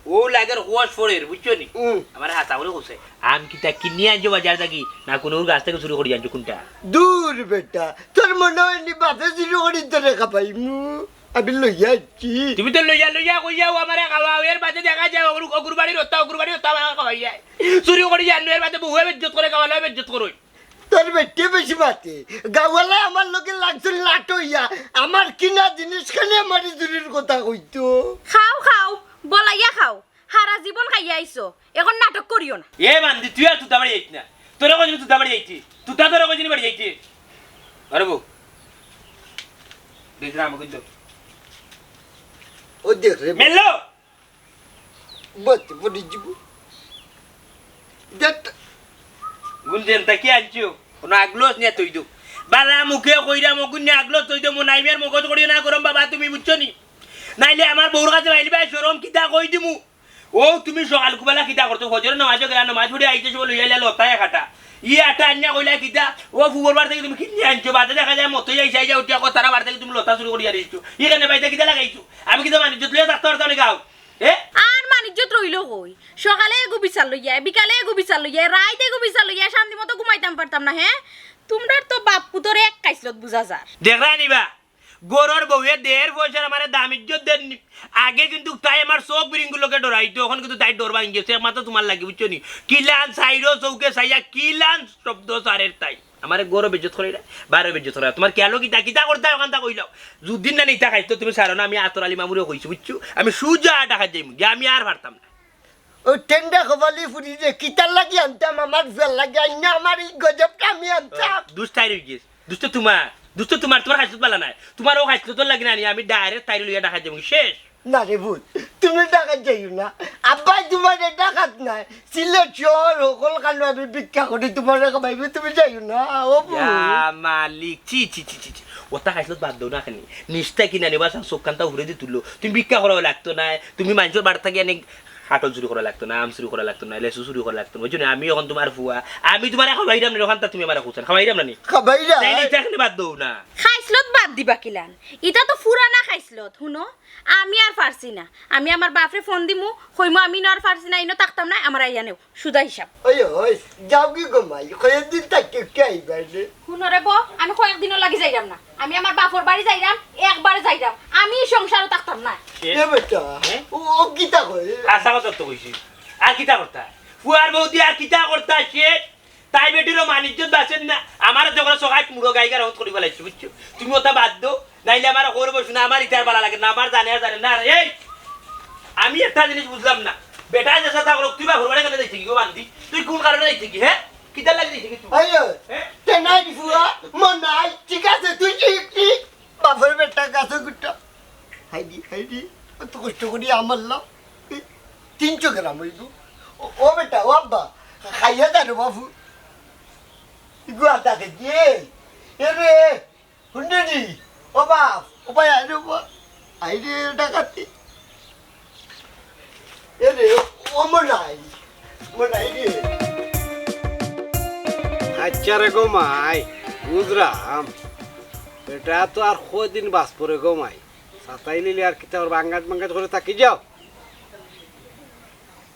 অউ লাগের কুয়াশ পড়ের, বুঝছো নি? হুম। আমারে হাছা করি কইছে। আম কিতা কিনি আনছো বাজার থাকি, না কুনুগুর গাছ থাকি চুরি করি আনছো, কুনটা? দূর বেটা, তোর মনে অয় নি বাপে চুরি করি তোরে খাবাইমু? আমি লইয়া আইছি। তুমি তো লইয়া লইয়া কইয়াও আমারে খাওয়াও, এর বাদে দেখা যায় অগুর, অগুর বাড়ির হতা, অগুর বাড়ির হতা আমারে খাওয়াই যায়। চুরি করি আনো, এর বাদে বউয়ে বেইজ্জত করে, গাঁওয়ালায় বেইজ্জত করে। তোর বেটিয়ে বেশি মাতে। গাঁওয়ালায় আমার লগে লাগছে লাট অইয়া, আমার কিনা জিনিস খানি আমারে চুরির কথা কইতো। খাও, খাও, বলাইয়া খাও। হারা জীবন খাইয়া আইছো, এখন নাটক করিও না। এ বান্দি, তুই আর তুতা বাড়ি যাইতি না। তোরে কইছি তুতা বাড়ি যাইতি, তুতা তোরে কইছি বাড়ি যাইতি। আরে বউ, দেখি না আমাকে দিও। ও দেখ রে। মেলো। বত পড়ি যিবো। দেখ। গুঞ্জেন তা কি আনছো? কুনু আগলস নিয়া থই দেও। বালা মুখে কইরাম অগুন নিয়া আগলস থই দেও, মো নাইমের মগজ করিও না গরম বাবা, তুমি বুঝছো নি? নাইলে আমার বউর কাছে বাইলি ভাই শরম কিতা কই দিমু। ও তুমি সকাল কুবেলা কিতা করতো? ফজর নামাজও গেলা, নামাজ পড়ি আইতে সময় লইয়া আইলা লতায় কাটা। ই আটা আনিয়া কইলা কিতা? ও ফুবর বার থাকি তুমি কিনি আনছো? বাদে দেখা যায় মতই আইসা আইসা উঠিয়া কয় তারা বার থাকি তুমি লতা চুরি করিয়া আনিছো। ইখানে বাইতে কিতা লাগাইছো? আমি কিতা মানিজ্জত লইয়া থাকতে পারতাম না গাও? এ? আর মানিজ্জত রইলো কই? সকালে এগু বিচার লইয়া, বিকালে এগু বিচার লইয়া, রাইত এগু বিচার লইয়া, শান্তি মতো ঘুমাইতাম পারতাম না, হে? তুমরার তো বাপ পুতর এক খাইছলত বুঝা যার। দেখরা নিবা, গরর বউয়ে দের পয়সার আমারে দাম ইজ্জত দেননি। আগে কিন্তু তাই আমার চোখ বিরিঙ্গুর লগে ডরাইতো, অখন কিন্তু তাই ডর ভাঙ্গি গেছে, একমাত্র তুমার লাগি, বুঝছো নি? কিলান চাইরো চউখে চাইয়া, কিলান শব্দ সারের তাই। আমারে গরো বেইজ্জত করাইরা, বারো বেইজ্জত করাইরা। তুমার খেয়ালো কিতা, কিতা করতায় অখানতা কইলাও। যুদি না নিতা খাইতো তুমি সারো না, আমি আতর আলী মামুরে কইছি, বুঝছো? আমি সুজা ঢাকাত যাইমু, গিয়া আমি আর পারতাম না। ও টেন্ডা কপালি ফুরি রে, কিতার লাগি আনতাম? আমার ফুয়ার লাগি আইনা আমার ই গজবটা আমি আনতাম। দুষ তাইর অই গেছে। দুষ তো তুমার, দুষ তো তুমার, তুমার খাইছলত বালা নায়। তুমার অউ খাইছলতর লাগি না নি, আমি direct তাইরে লইয়া ঢাকাত যাইমু, শেষ। না রে ফুত, তুমি ঢাকাত যাইও না। আব্বায় তুমারে ঢাকাত নায়, সিলেট শহর হকলখানো আমি ভিক্ষা করি তুমারে খাবাইমু, তুমি যাইও না, ও ফুত। ইয়া মালিক, ছি, ছি, ছি, ছি, ছি। অতা খাইছলত বাদ দেও না খানি। নিশতা কিনা নিবা, চউখ কানতা উপরেদি তুলো। তুমি ভিক্ষা করাও লাগতো নায়, তুমি মানষর বাড়ি থাকি আনি কাঠল চুরি করা লাগতো নায়, আম চুরি করা লাগতো নায়, লেচু চুরি করা লাগতো নায়। বুঝছো নি? আমি অখন তুমার ফুয়া, আমি তুমারে খাবাইরাম না, অখানতা তুমি আমারে কইছো না, খাবাইরাম না নি? খাবাইরাম। তাইলে ইতা খানি বাদ দেও না। খাইছলত বাদ দিবা কিলান? ইতা তো ফুরানা খাইছলত, হুনো। আমি আর পারছি না। আমি আমার বাপরে ফোন দিমু, কইমু, "আমি ইনো আর পারছি না, ইনো থাকতাম না, আমারে আইয়া নেও।" সুজা হিসাব। ওই, ওই, যাওগি গো মাই, কয়দিন থাকি কে আইবা রে? হুনো রে বউ, আমি কয়েকদিনর লাগি যাইরাম না। আমি আমার বাপর বাড়ি যাইরাম, একবারে যাইরাম। আমি ই সংসারো থাকতাম না। এ বেটা, হ্যাঁ? ও, ও কিতা কয়? হাছা কথা তো কইছি। আর কিতা করতা? ফুয়ার বৌদি আর কিতা করতা সে? তাই বেটিরও মান ইজ্জত বাঁচের না। আমার যখন সকাল মুড়ো গাইগার হত করি ফেলাইছি, বুঝছো? তুমি ওটা বাদ দেও, নাইলে আমার করবো শুনে আমার ইতার বালা লাগে না, আমার জানে আর জানে না। এই, আমি একটা জিনিস বুঝলাম না, বেটা যে সাথে করো, তুই বা ঘুরবারে কেন যাইতে কি গো বান্দি? তুই কোন কারণে যাইতে কি, হ্যাঁ? কিতার লাগে যাইতে কি তুই? আইয়ো, হ্যাঁ? তে নাই ফুয়া, মন নাই, ঠিক আছে, তুই ঠিক, ঠিক। বাপের বেটা গাছে গুটা। হাইডি, হাইডি, অত কষ্ট করি আমার লাও। তিনশো গ্রাম অইব। ও, ও বেটা, ও আব্বা, খাইয়া যা রে বাবু। ইগু আর তাতে দিয়ে। এ রে, হুন্ডেনি, ও বাপ, ও ভাই, আরে ও বাপ। আই রে, ডাকাতি। এ রে, ও মনাই, মনাই রে। আচ্ছা রে গো মাই, বুঝরাম। বেটা তো আর কয়দিন বাঁচবো রে গো মাই। সাতাই লিলে আর কিতা করবা, আঙ্গাজ মাঙ্গাজ করে থাকি যাও।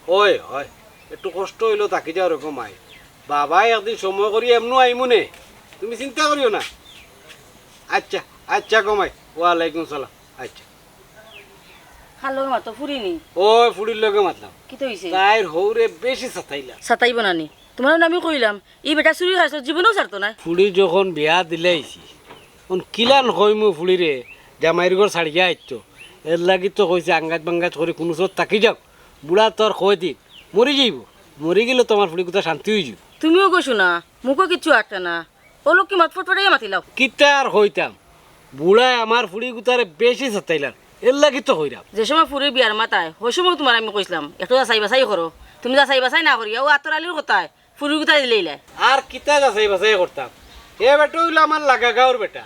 ওই, ওই, একটু কষ্ট অইলো, থাকি যাও রে গো মাই। বাবায় একদিন সময় করি এমনু আইমুনে, তুমি চিন্তা করিও না। আচ্ছা, আচ্ছা গো মাই, ওয়ালাইকুম সালাম। আচ্ছা। কার লগে মাতো? ফুড়ি নি? ওই ফুড়ির লগে মাতলাম। কিতা অইছে? তাইর হউরে বেশি সাতাইলা। সাতাইবো না নি? তুমারে না আমি কইলাম, ই বেটা চুরি খাইছ, জীবনেও ছাড়তো না। ফুড়ি যখন বিয়া দিলাইছি, অন কিলান কইমু ফুড়িরে, জামাইর ঘর ছাড়িয়া আইতো। এর লাগি তো কইছে আঙ্গাজ বাঙ্গাজ করি কুনু চত থাকি যাও। বুড়া তো আর কয়দিন, মরি যাইবো। মরি গেলে তো আমার ফুড়ি কুতা শান্তি অইযিবো। তুমিও কইছো না, মুখো কিচ্ছু আটকে না। ও লোক কি মাত ফটফটাইয়া মাতিলাও? কিতা আর কইতাম, বুড়ায় আমার ফুড়ি কুতারে বেশি সাতাইলার, এর লাগি তো কইরাম। যে সময় ফুড়ির বিয়ার মাতায়, ওই সময় তুমারে আমি কইছিলাম, একটু যাচাই বাছাই করো। তুমি যাচাই বাছাই না করিয়া ও আতর আলীর কথায় ফুড়ি কুতারে দিলাইলায়। আর কিতা যাচাই বাছাই করতাম, হে বেটা অইলো আমার লাগা গাঁওর বেটা।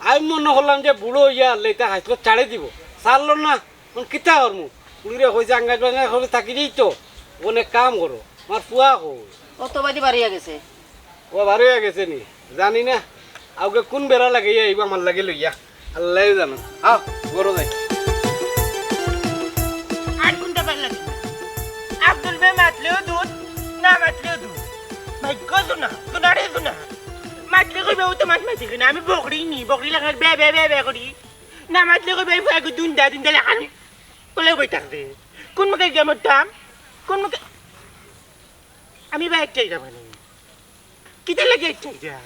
আমি মনো করলাম যে বুড়ো অইয়া আল্লায় তা হাইসলত ছাড়ি দিবো, ছাড়লো না। অন কিতা করমু? ফুড়িরে কইছে আঙ্গাজ বাঙ্গাজ করি থাকি যাইতো, অনে কাম করো, আমার ফুয়া কই? অত বাদি বাড়িয়া গেছে। ও বার অইয়া গেছে নি? জানি না। আউগে কুন বেড়া লাগাইয়া আইবো আমার লাগি লইয়া। আল্লায় জানো। আও, ঘরো যাই। আর কুনটা ভালা লাগে? আব্দুল ভাই মাতলেও দুধ, না মাতলেও দুধ। ভাগ্য দুনা, দুনারে দুনা। মাতলে কইবা ও তো মাত মাতি কিনা, আমি বকরি নি, বকরি লাখান বে বে বে বে করি। না মাতলে কইবা এই ফুয়াগু দুন্দা, দুন্দা লাখান। বলে বই থাকবে। কুন মুখে গিয়া মরতাম? কুন মুখে? আমি বা একটাই যাবো না। কিতা লাগে একটাই যা?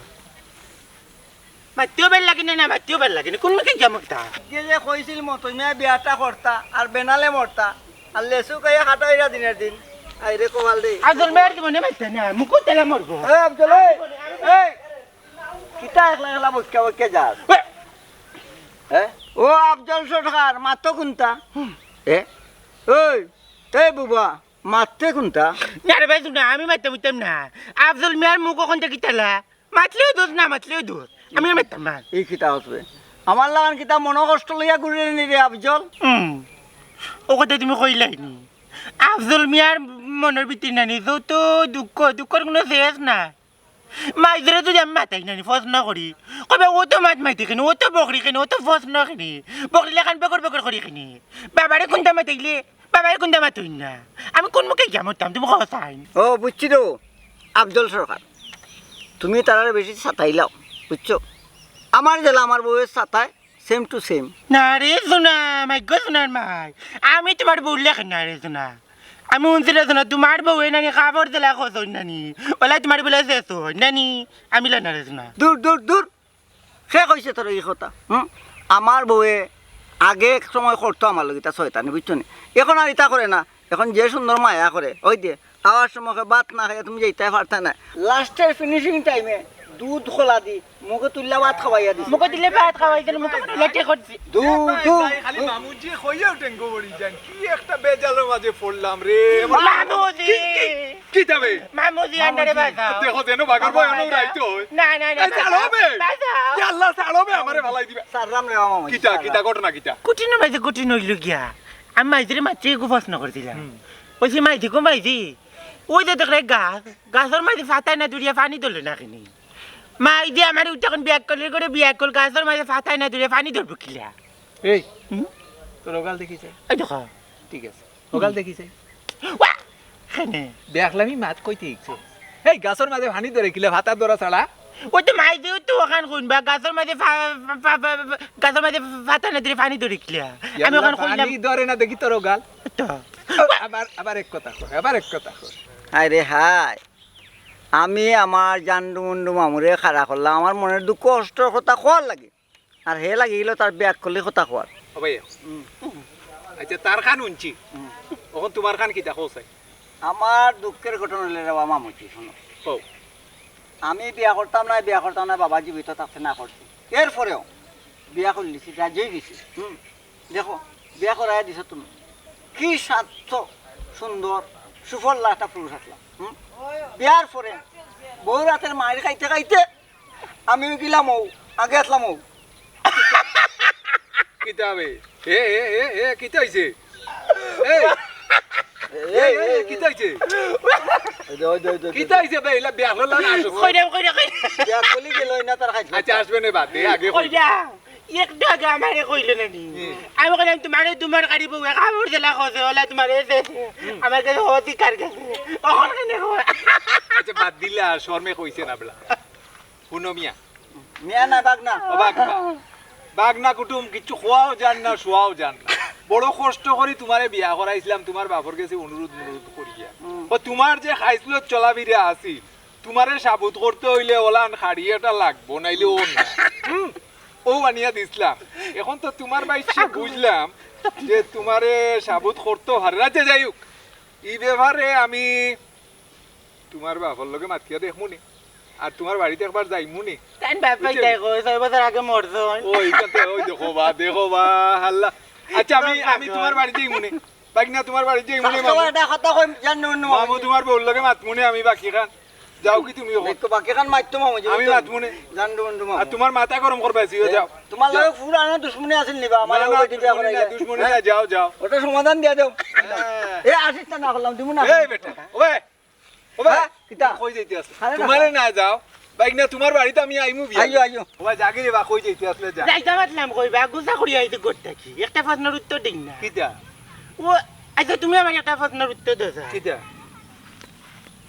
মাতিও বার লাগে না, না মাতিও বার লাগে না। কুন মুখে গিয়া মরতাম? যে যে কইছিল মতই মিয়া বিয়াটা করতা আর বেনালে মরতা আর লেসু খাইয়া খাটাইরা দিনের দিন। আইরে কপাল রে। আব্দুল মেয়ের জীবনে মারতে না, মুকুট তেলা মরবো। এ আফজল, এই, এই, কিতা একলা একলা বক্কা বক্কা যাস? হ্যাঁ? ও আফজল সরকার, মাতো কুনতা? এ? ওই, এই বুবা, মাততে কুনতা? না রে ভাই, না, আমি মারতাম উঠতাম না। আফজল মিয়ার মুখ ওখান থেকে তালা। মাতলেও দোষ, না মাতলেও দোষ। আমি আর মারতাম না। এই কিতা হসবে? আমার লাগান কিতা মনো কষ্ট লইয়া ঘুরে নি রে আফজল? হুম। ও কথা তুমি কইলাই নি। আফজল মিয়ার মনের ভিতরে নানি যত দুঃখ, দুঃখর কোনো শেষ না। মাইজরে যদি আমি মাতাই নানি, প্রশ্ন করি, কবে ও তো মাত মাইতে কেনে, ও তো বকরি কেনে, ও তো প্রশ্ন কেনে, বকরি লাখান বেগর বেগর করি কেনে। বাবারে কুনটা মাতাইলে, বাবারে কুনটা মাতইন না। আমি কুন মুখে গিয়া মরতাম, তুমি কও চাইন। ও বুঝছি তো, আফজল সরকার, তুমি তারারে বেশি সাতাইলাও, বুঝছো? আমার জেলা আমার বউয়ে সাতায়, সেম টু সেম। না রে সোনা, মাইগো সোনার মাই, আমি তোমার বউ লেখে না রে সোনা। আমি শুনছি রে সোনা, তোমার বউয়ে নানি কাপড় দিলা কত নানি, ওলা তোমার বলে শেষ হয় নানি, আমি লা না রে সোনা। দূর দূর দূর, কে কইছে তোর এই কথা? হুম? আমার বউয়ে আগে এক সময় করতো আমার লগে ইতা শয়তানি, বুঝছো নি? এখন আর ইতা করে না, এখন যে সুন্দর মায়া করে, ওই দে আওয়ার সময় ভাত না খাইয়া তুমি যাইতায় পারতায় না। লাস্টের ফিনিশিং টাইমে দুধ কলা দি মুখে তুললা ভাত খাওয়াইয়া দিছে। মুখে দিলে ভাত খাওয়াই দিলে মুখে লেটে করছি। দূর দূর। খালি মামুজি কইয়াও টেঙ্গো বড়ি যান, কি একটা বেজালর মাঝে পড়লাম রে। মামুজি। কি যাবে? মামুজি আন্ডারে বাজাও। দেখো যেন বাগর বয় অনো রাইতে হয়। না না না। এই চালো বে। বাজাও। ইয়া আল্লাহ চালো বে আমারে ফালাই দিবা। সারলাম রে মামা। কিতা কিতা ঘটনা কিতা? কঠিন মাঝে কঠিন হইল গিয়া। আমি মাইজিরে মাত্রে এগু প্রশ্ন করে দিলাম। ওই যে মাইজি গো মাইজি, ওই যে দেখলে গাছ, গাছর মাঝে ফাতায় না দূরিয়া পানি ধরলে না কিনি। মাইজি আমার উঠে এখন বিয়া করলে করে বিয়া করল, গাছর মাঝে ফাতায় না দূরিয়া পানি ধরবো কিলা? এই, তোর ওগাল দেখি চাই। এই দেখো। ঠিক আছে, ওগাল দেখি চাই। ওয়া! কেনে? দেখলামই মাত কইতে ইচ্ছে। এই গাছর মাঝে পানি ধরে কিলা, ফাতা ধরা ছাড়া? ওই তো মাইজিও তো ওখান কোন বা গাছর মাঝে ফা-, ফা-, ফা-, ফা-, গাছর মাঝে ফাতায় না দূরিয়া পানি ধরে কিলা? আমি ওখান কইলাম। পানি ধরে না দেখি তোর ওগাল। তো। আবার, আবার এক কথা কর, আবার এক কথা কর। আরে হায়, আমি আমার জান্ডু মুন্ডু মামুরে খাড়া করলাম, আমার মনের দুঃখ কষ্টর কথা কওয়ার লাগি, আর হে লাগি গেল তার বিয়াক্কলি কথা কওয়ার। ও ভাই, আচ্ছা, তার খান হুনছি, অখন তুমার খান কিতা কও চাই? আমার দুঃখের ঘটনা অইলে রে বা মামুজি, হুনো। কও। আমি বিয়া করতাম না, বিয়া করতাম না, বাবা জীবিত থাকতে না করছি। এরপরেও বিয়া করলিছি, রাজি অই গেছি। হুম, দেখো, বিয়া করাইয়া দিছো তুমি। কি শান্ত, সুন্দর, সুফল্লা একটা পুরুষ আছলাম। হুম, বিয়ার পরে বউর আতের মাইর খাইতে খাইতে আমি অই গেলাম অউ, আগে আছলাম অউ। কিতা বে? এ, এ, এ, এ, কিতা অইছে? এই, এই, এই, এই, কিতা অইছে? ওই দে, ওই দে, ওই দে, ওই দে। কিতা অইছে বে? ইলা বিয়া করলা না আসো? কই দে, কই দে, কই দে। বিয়া করলি গেল না তার খাইছে। আচ্ছা, আসবে না বাদ দে, আগে কই কই। দে। একটা আগে আমারে কইলে না নি? হুম। আমি কইলাম, "তুমারে তুমার গাড়ি বউ, কাপড় দিলা খোঁজে, ওলা তুমারে এসে, হুম। আমার কাছে অধিকার গেছে।" অখন কেনে কয়? আচ্ছা, বাদ দিলা, শরমে কইছে না বলা। হুনো মিয়া। মিয়া না, বাগনা। ও বাগনা। বাগনা কুটুম কিচ্ছু খোয়াও যান না, শোয়াও যান না। বড় কষ্ট করি তুমারে বিয়া করাইছলাম, তুমার বাপর গেছে অনুরোধ মনুরোধ করিয়া। হুম। ও তুমার যে খাইছলত চলাফিরা আছিল, তুমারে সাবুত করতে অইলে ওলান খাড়ি এটা লাগবো, নাইলে ও না। হুম, ও আনিয়া দিছলাম। এখন তো তুমার বাইশে বুঝলাম যে তুমারে সাবুত করতে পারে। আচ্ছা, যাই হোক, ই ব্যাপারে আমি তুমার বাপর লগে মাতিয়া দেখমুনি, আর তুমার বাড়িত একবার যাইমুনি। তাইন বাপ বুঝছো? তাই কয়, ছয় বছর আগে মরছইন। ওই, ইখান তো, ওই দেখো বা, দেখো বা, হাল্লা। আচ্ছা, আমি, আমি তুমার বাড়িত যাইমুনি। বাগনা, তুমার বাড়িত যাইমুনি, মামু। একটা কথা কই, জান নুন মামু, মামু। তুমার বউর লগে মাতমুনি আমি বাকিখান। যাও কি তুমি অখন? দেখো, বাকিখান মাততো মামু, আমি মাতমুনি। জান নুন মামু। আর তুমার মাথা গরম করবা, যাও। তুমার লগে পুরানা দুশমনি আছিল নি বা? আমার না, না, লগে দুশমনি না, দুশমনি না, যাও, যাও। ওটা সমাধান দিয়া দাও। হ্যাঁ। এ, আসিস না, না করলাম, দিমু না। এই বেটা, ওবে। ও ভাই, হ্যাঁ, কিতা? কই যাইতে আছে? আরে না। তুমারে না যাও, বাগনা, তুমার বাড়িত আমি আইমু বিয়া। আইও, আইও। ও ভাই, যাগি রে বা, কই যাইতে আসলে যা। যাইতাম আছলাম কই বা, গুছা করি আইতে করতে কি? একটা প্রশ্নর উত্তর দেই না। কিতা? ও, আচ্ছা, তুমি আমারে একটা প্রশ্নর উত্তর দেও, স্যার। কিতা?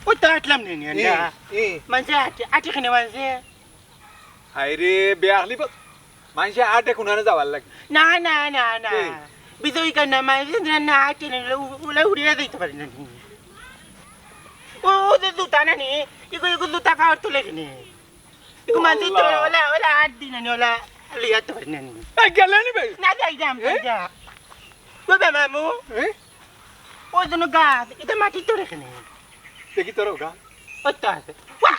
ওই তো আটলাম নি, নি, ই, না। ই। মানষে আটি, আটি কেনে মানষে? হায় রে, বেআক্কলি বল। মানষে আটে কুনানো যাওয়ার লাগি। না, না, না, না। কি? বিজয়ী কার না, মানষে না, না, আটে না, উলা, উলা উড়িয়া যাইতে পারে না। ও, ও যে জুতা না নি, ইগু, ইগু জুতা পাওয়ার তো লাগে নি। ইগু মানষে তো আল্লাহ। ওলা, ওলা আট দিন আনি, ওলা লইয়া তো পারে না নি। এই গেলে নি ভাই? না, যাই যাম, এ? যাই যা। ও বে মামু। এ? ওই জন্য গাছ, এটা মাটি তো রেখে নেই। দেখি তোর গাছ। ওই তো আছে। ওয়া!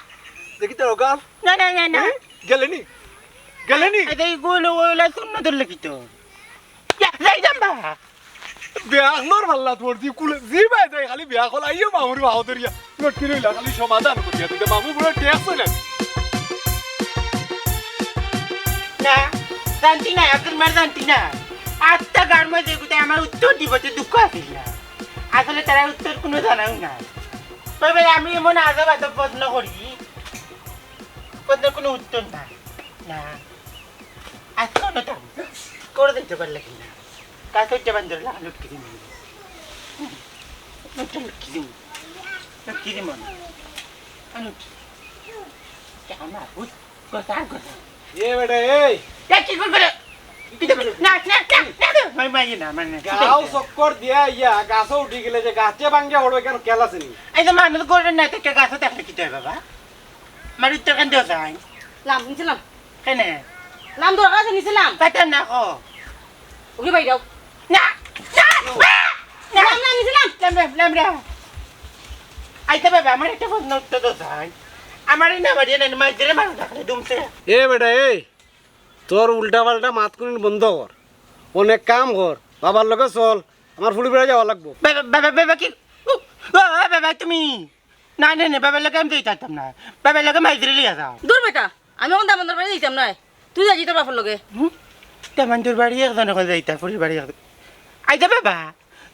দেখি তোর গাছ। না, না, না, না। এ? গেলে নি? গেলে নি? এই যে এইগুলো, ওগুলো শূন্য ধরলে কি তো? ইয়া, যাই যাম বা। বেআক্কলর পাল্লাত পড়ছি, কুলে, জি ভাই যাই, খালি বেআক্কল, আইও মামুর বাহাদুরিয়া। লটকি রইলা, খালি সমাধান করিয়া দিতে, মামু বড় ট্যাক্স হইলেন। না, জানতি না, এখন মার জানতি না। আত্মা গার মধ্যে গুটে আমার উত্তর দিব, তো দুঃখ আছিল না। আসলে তারা উত্তর কোনো জানাও না। তবে আমি এমন আজব আজব প্রশ্ন করি, প্রশ্নের কোনো উত্তর নাই। না। আজকে অন্য টান। করে দিতে পারলে কি না? কাজ করতে পারেন ধরে লাগানো উঠকে দিন। উঠকে দিন। উঠকে দিন মনে। আন উঠ। কেমন না? উঠ। কথা আর কথা। এ বেটা, এই। এ, কি করবে রে? কি করবে? না, না, না, না, না। মাই, মাই, না, মানে, গাও চক্কর দিয়া ইয়া, গাছও উঠি গেলে যে গাছে ভাঙ্গে হড়বে কেন, খেয়াল আছে নি? এই যে মানুষ করে না, তো কে গাছে দেখলে কি দেয় বাবা? আমার উত্তর কেন দেওয়া যায়? লাম, নিচে লাম। কেনে? লাম দরকার আছে, নিচে লাম। পাইতাম না, কো। ওকে ভাই যাও। না, না, না, না। লাম, লাম, নিচে লাম। লাম রে, লাম রে। আইতে বাবা, আমার একটা প্রশ্ন উত্তর দেওয়া যায়। আমার এই না বাড়িয়ে নেন, মাইজরে মারো না, খালি দুমছে। এ বেটা, এই, তোর উল্টা পাল্টা মাত কুনিন বন্ধ কর। অনেক কাম কর, বাবার লগে চল, আমার ফুড়ি বেড়া যাওয়া লাগবো। বাবা, বাবা, বাবা, কি? ও, ও, ও, বাবা, তুমি? না, না, না, বাবার লগে আমি যাইতাম না। বাবার লগে মাইজরে লইয়া যাও। দূর বেটা, আমি অখন দামান্দর বাড়ি যাইতাম নায়। তুই যাইবি তোর বাপর লগে। হুম? দামান্দর বাড়ি একজন এখন যাইতা, ফুড়ির বাড়ি একজন। আইতা বাবা,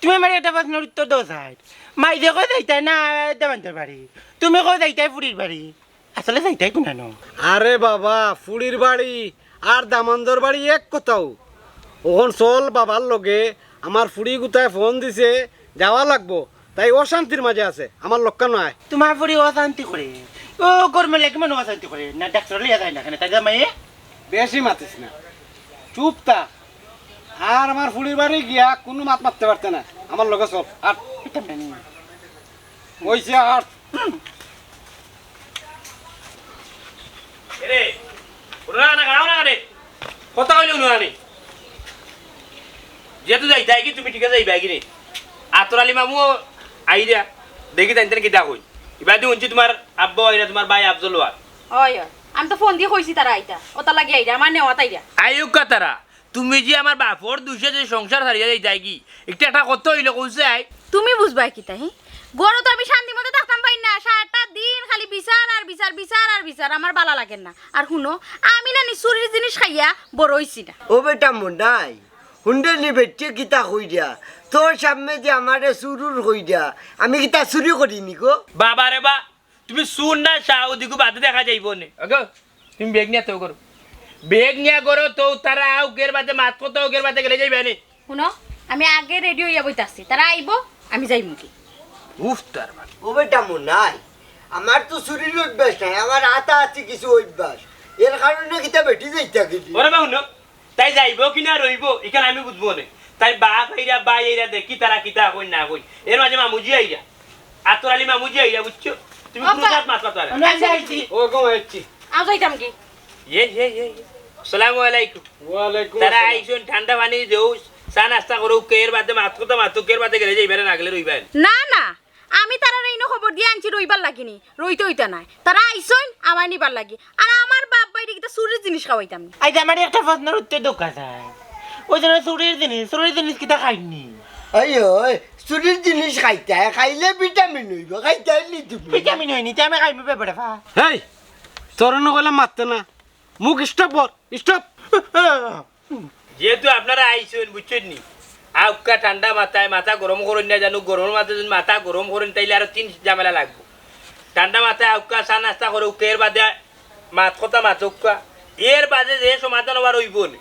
তুমি আমার একটা প্রশ্নের উত্তর দেও চাই। মাইজে কই যাইতা না দামান্দর বাড়ি? তুমি কই যাইতায় ফুড়ির বাড়ি? আসলে যাইতায় কুনানো? আরে বাবা, ফুড়ির বাড়ি আর দামান্দর বাড়ি এক কথাউ। অখন চল বাবার লগে, আমার ফুড়ি গুতায় ফোন দিছে, যাওয়া লাগবো। তাই অশান্তির মাঝে আছে, আমার লগে নায়। তোমার ফুড়ি অশান্তি করে? ও, গরমে লাগে মানে অশান্তি করে। না, ডাক্তার লইয়া যায় না কেনে, তাই জামাইয়ে? বেশি মাতিস না, চুপ থাক। আর আমার ফুড়ির বাড়ি গিয়া কুনু মাত মাততে পারতে না। আমার লগে চল, আট। এটা মানে অইছে আর। এরে, হুনো না, না, খাও না রে। কথা কইলে হুনো না রে। যেহেতু যাইতায় কি তুমি ঠিক আছে, যাইবায় কি রে? আতর আলী মামু আইরা, দেখি তাইন তাইন কিতা কই। ইবাদি হুনছি তুমার আব্বা আইরা, তুমার ভাই আফজল ওয়ার। অয়, অয়। আমি তো ফোন দি কইছি তারা আইতা। অতার লাগি আইরা, আমার নেওয়াত আইরা। আইউক্কা তারা, তুমি যে আমার বাপর দুষে যে সংসার ছাড়িয়া যাইতায় কি? একটা, একটা কথা অইলো কইছে আই। তুমি বুঝবায় কিতা, হি? ঘরো তো আমি শান্তি মতো থাকতাম পারি না। সারাটা দিন খালি বিচার আর বিচার, বিচার আর বিচার। আমার বালা লাগের না। আর হুনো, আমি না নি চুরির জিনিস খাইয়া বড় অইছি না। ও বেটা মনাই, হুনরে নি বেটিয়ে কিতা কইরা? তোর সামনে যে আমারে চুরুর কইরা, আমি কিতা চুরি করি নি গো? বাবা রে বা, তুমি চুর না চাও, দিগু বাদে দেখা যাইবো নে। ওগো, তুমি ব্যাগ নিয়া তো করো। ব্যাগ নিয়া করো তো, তারা আউক এর বাদে মাত কথা আউক এর বাদে গেলে যাইবায় নে। হুনো, আমি আগে রেডি অইয়া বইতাছি। তারা আইবো, আমি যাইমু কি। উফ, তার মানে। ও বেটা মনাই, আমার তো চুরির অভ্যাস নাই, আমার আতা আতি কিছু অভ্যাস। এর কারণে কিতা বেটি যাইতা গেলি? ওরে বা হুনো, তাই যাইবো কি না রইবো, ইখান আমি বুঝবো নে। তাই বাপ আইরা, ভাই আইরা দেখি তারা কিতা কইন না কইন। এর মাঝে মামুজি আইরা। আতর আলী মামুজি আইরা, বুঝছো? তুমি কোনো আব্বা। জাত মাত মাতো না। আমরা আইছি। ও গো, আইছি। আও যাইতাম কি? ইয়ে, ইয়ে, ইয়ে, ইয়ে। আসসালামু আলাইকুম। ওয়ালাইকুম তারা আসসালাম। আইছইন, ঠান্ডা পানি দেও, চা নাস্তা করো, কে এর বাদে মাত কথা মাতো, কে এর বাদে গেলে যাইবায় না গেলে রইবায়। না, না, আমি তারারে ইনো খবর দিয়া আনছি রইবার লাগি নি, রইতে অইতা নায়। তারা আইছইন আমায় নিবার লাগি। আর আমার বাপ ভাইরে কিতা চুরির জিনিস খাওয়াইতাম নি। আইজ আমার একটা প্রশ্নর উত্তর দরকার চাই। ওই জন্য চুরির জিনিস, চুরির জিনিস কিতা খাইনি? এই ওই, চুরির জিনিস খাইতায়, খাইলে ভিটামিন অইবো, খাইতায় নি তুমি। ভিটামিন অয়নি, তে আমি খাইমু বেটা ফা। এই, তোরে নু কইলাম মাততে না। মুখ stop কর, stop। যেহেতু আপনারা আইছইন, বুঝছইন নি? আউক্কা ঠান্ডা মাথায়, মাথা গরম করইন না জানো, গরমর মাঝে যদি মাথা গরম করইন, তাইলে আরো তিন ঝামেলা লাগবো। ঠান্ডা মাথায় আউক্কা, চা নাস্তা করউক্কা, এর বাদে মাত কথা মাতউক্কা, এর বাদে যে সমাধান অওয়ার অইবো নে।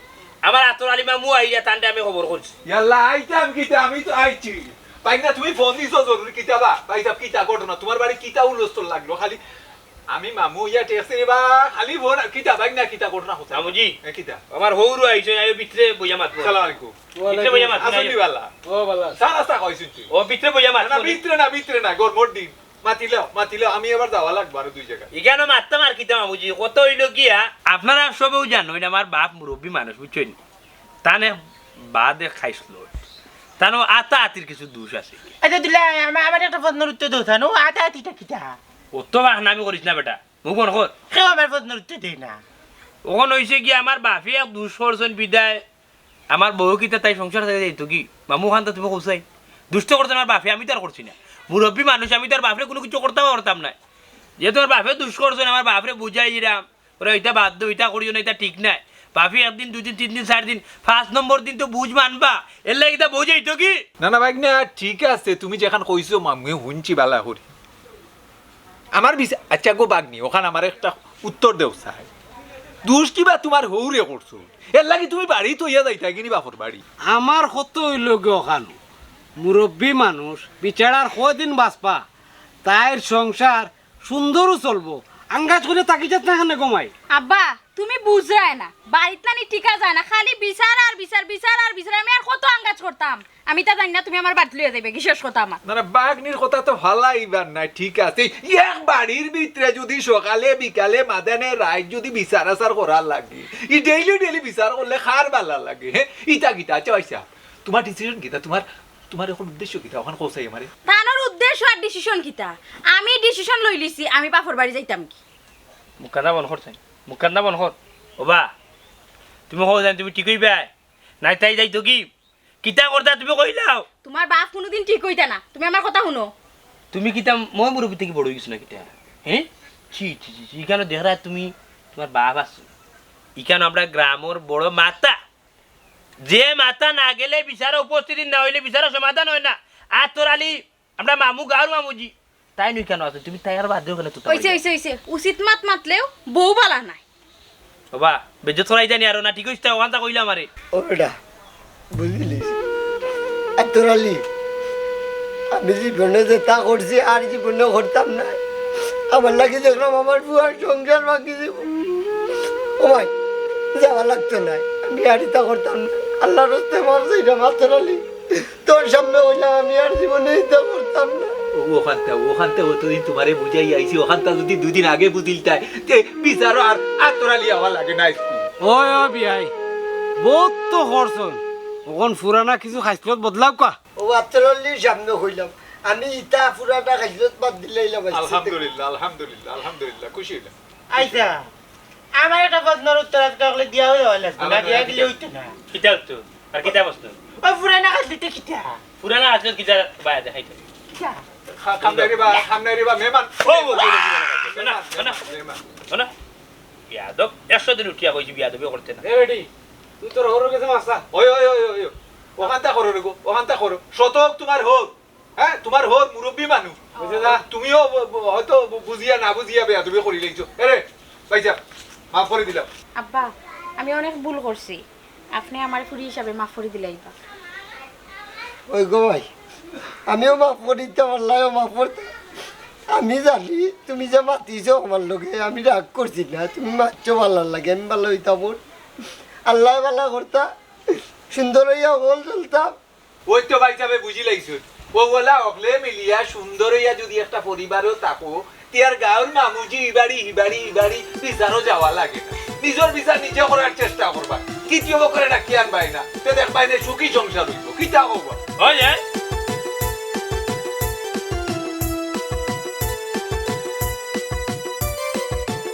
আমার আতর আলী মামু আইরা, তানরে আমি খবর করছি। ইয়াল্লা, আইতাম কিতা, আমি তো আইছি। ভাইগনা, তুমি ফোন দিছো জরুরি কিতা বা? ভাই সাহেব, কিতা ঘটনা? তুমার বাড়ি কিতা হুলস্থুল লাগলো? খালি আমি মামু ইয়া টেক্সি রে বা, খালি ফোন, কিতা ভাইগনা, কিতা ঘটনা হচ্ছে? মামুজি, এ, কিতা? আমার হউরও আইছে, আইও ভিতরে বইয়া মাতমু। সালাম আলাইকুম। ভিতরে বইয়া মাতমু, আসুন আইও। নি বালা। ও বালা। সান আস্তা খাইছুন তুই? ও, ভিতরে বইয়া মাতমু। না, ভিতরে না, ভিতরে না, গরমর দিন। মাতিলেও, মাতিলেও, আমি এবার যাওয়া লাগবো আরো দুই জায়গায়। ইখানো মাততাম আর কিতা মামুজি, কথা অইলো গিয়া, আপনারা সবেউ জানইন, আমার বাপ মুরব্বি মানুষ, বুঝছইন? তানে বাদে খাইছলো। তানো আতা আতির কিছু দোষ আছে। আচ্ছা, দিলে আমার, আমার একটা প্রশ্নর উত্তর দেও, তানো আতা আতিটা কিতা? অত বাহানামি করিস না বেটা, মুখ বন্ধ কর। কেউ আমার প্রশ্নর উত্তর দেয় না। অখন অইছে কি, আমার বাফে এক দোষ করছইন বিদায়, আমার বউ কিতা তাই সংসার ছাড়ি যাইতো কি? মামু খান তো তুমি কইছাই। দোষ তো করছইন আমার বাফে, আমি তো আর করছি না। মুরব্বি মানুষ, আমি তো আর বাফরে কুনু কিছু করতাম পারতাম না। যেহেতু আমার বাফে দোষ করছইন, আমার বাফরে বুঝাইরাম, ওরা ইটা বাদ দেও, ইটা করিও না, ইটা ঠিক নায়। বাফে একদিন, দুইদিন, তিনদিন, চাইরদিন, পাঁচ নম্বর দিন তো বুঝ মানবা। এর লাগি ইটা বুঝাইতো কি? না, না, ভাইগনা, ঠিক আছে, তুমি যেখান কইছো, মামুয়ে হুনছি বালা করি। আমার বিচ-, আচ্ছা গো ভাগনি, অখান আমার একটা উত্তর দেও চাই। দোষ কিবা তুমার হউরে করছো? এর লাগি তুমি বাড়ি থইয়া যাইতায় গি নি বাফর বাড়ি? আমার কথা অইলো গি অখান, মুরব্বি মানুষ, বেচারার কয়দিন বাচবা, তাইর সংসার সুন্দরও চলবো। আঙ্গাজ করি থাকিছত না কেনে গো মাই? আব্বা, তুমি বুঝরায় না, বাড়িত নানি টিকা যায় না, খালি বিচার আর বিচার, বিচার আর বিচার। আমি আর কত আঙ্গাজ করতাম? আমি তা জানি না, তুমি আমার বাড়িত লইয়া যাইবায় গি, শেষ কথা আমার। না, না, ভাগনির কথা তো ফালাইবার নায়, ঠিক আছে। এক বাড়ির ভিতরে যুদি সকালে, বিকালে, মাদানে, রাইত যুদি বিচার আচার করার লাগে, ই daily daily বিচার করলে কার বালা লাগে, হে? ইতা কিতা? আচ্ছা, আচ্ছা, তুমার decision কিতা? তুমার, তুমার অখন উদ্দেশ্য কিতা? অখান কও চাই আমারে। তানর উদ্দেশ্য আর decision কিতা? আমি decision লইলিছি, আমি বাফর বাড়ি যাইতাম গি। মুখখান বন্ধ কর চাই, মুখখান বন্ধ কর। ওবা, তুমি কও চাই, তুমি ঠিক অইবায়? নায় তাই যাইতো গি? কিতা করতা তুমি কইলাও? তুমার বাফ কুনুদিন ঠিক অইতা না, তুমি আমার কথা হুনো। তুমি কিতা মই মুরব্বি থাকি বড় অইগেছো না কিতা? হে? ছি, ছি, ছি, ছি, ইখানো দেখরায় তুমি, তুমার বাফ আছো। ইখানো আমরা গ্রামর বড় মাথা। যে মাথা না গেলে বিচারো উপস্থিত না অইলে বিচারো সমাধান অয় না। আতর আলী, আমরা মামু, গাউর মামুজি। তাইন ইখানো আছে, তুমি তাইন আর বাদ দেও কেনে তো? অইছে, অইছে, অইছে। উচিত মাত মাতলেও বউ বালা নায়। ওবা, বেইজ্জত করাইতায় নি আরো না, ঠিক অইছে, অখানতা কইলা আমারে। ও বেটা, বুঝিলিছ? আতর আলী, আমি জীবনে যেতা করছি আর জীবনে করতাম নায়। আমার লাগি দেখরাম আমার পুয়ার সংসার ভাঙ্গি দিবো। ও ভাই, যাওয়া লাগতো নায়, আমি আর ইতা করতাম নায়। আল্লার ওয়াস্তে মাফ চাইরাম আতর আলী, তোর সামনে কইলাম আমি আর জীবনে ইতা করতাম নায়। ও, অখানতা, অখানতা অতদিন তুমারে বুঝাই আইছি, অখানতা যুদি দুইদিন আগে বুঝিলতায়, তে বিচারো আর আতরালি অওয়া লাগে না। ওই, ও বিয়াই, বউত তো করছইন, অখন পুরানা কিছু খাইছলত বদলাউক্কা। ও আতরালির সামনে কইলাম, আমি ইতা পুরানা খাইছলত বাদ দিলাইলাম। আলহামদুলিল্লাহ, আলহামদুলিল্লাহ, আলহামদুলিল্লাহ, খুশি অইলাম। আইচ্ছা, আমার একটা প্রশ্নর উত্তর আজকে অকলে দিয়া অইলে অইলো না, দিয়া দিলে অইতো না। কিতা উত্তর? আর কিতা প্রশ্ন? ও পুরানা খাইছলত কিতা? পুরানা খাইছলত কিতা বায়া দেখাইতো? কিতা? খা-, খামনাইরে বা, খামনাইরে বা, মেহমান। ও, ও, ও, ও, না, না, না। মেহমান। না। বিয়াদব, একশো দিন উঠিয়া কইছি বিয়াদবি করতে না। এ বেটি, তুই তোর হরর গেছে মাছ চা। ওই, ওই, ওই, ওই, ওই। অখানতা করো রে গো, অখানতা করো। শতক তুমার হর। হ্যাঁ, তুমার হর মুরব্বি মানুষ। বুঝে যা। তুমিও ব-, ব-, হয়তো বু-, বুঝিয়া না বুঝিয়া বেয়াদবি করিলাইছো। এরে, ভাইসাব, মাফ করি দিলাম। আব্বা, আমি অনেক ভুল করছি, আপনে আমারে ফুরি হিসাবে মাফ করি দিলাইবা। ওই গো ভাই, আমিও মাফ করি দিতাম, আল্লায়ও মাফ করতা। আমি জানি তুমি যে মাতিছো আমার লগে, আমি রাগ করছি না, তুমি মাতছো ভালার লাগি, আমি ভালা অইতাম। আল্লায় ভালা করতা, সুন্দর অইয়া হকল চলতাম। ওই তো ভাইসাবে বুঝিলাইছো, ও বলা অকলে মিলিয়া সুন্দর অইয়া যুদি একটা পরিবারও থাকো, তে আর গাঁওর মামুজি ইবাড়ি, হিবাড়ি, ইবাড়ি, বিচারো যাওয়া লাগে না। নিজর বিচার নিজে করার চেষ্টা করবা। তৃতীয় পক্ষরে ডাকিয়া আনবায় না, তে দেখবায় না সুখী সংসার অইবো। কিতা কও বা? ওই, এ?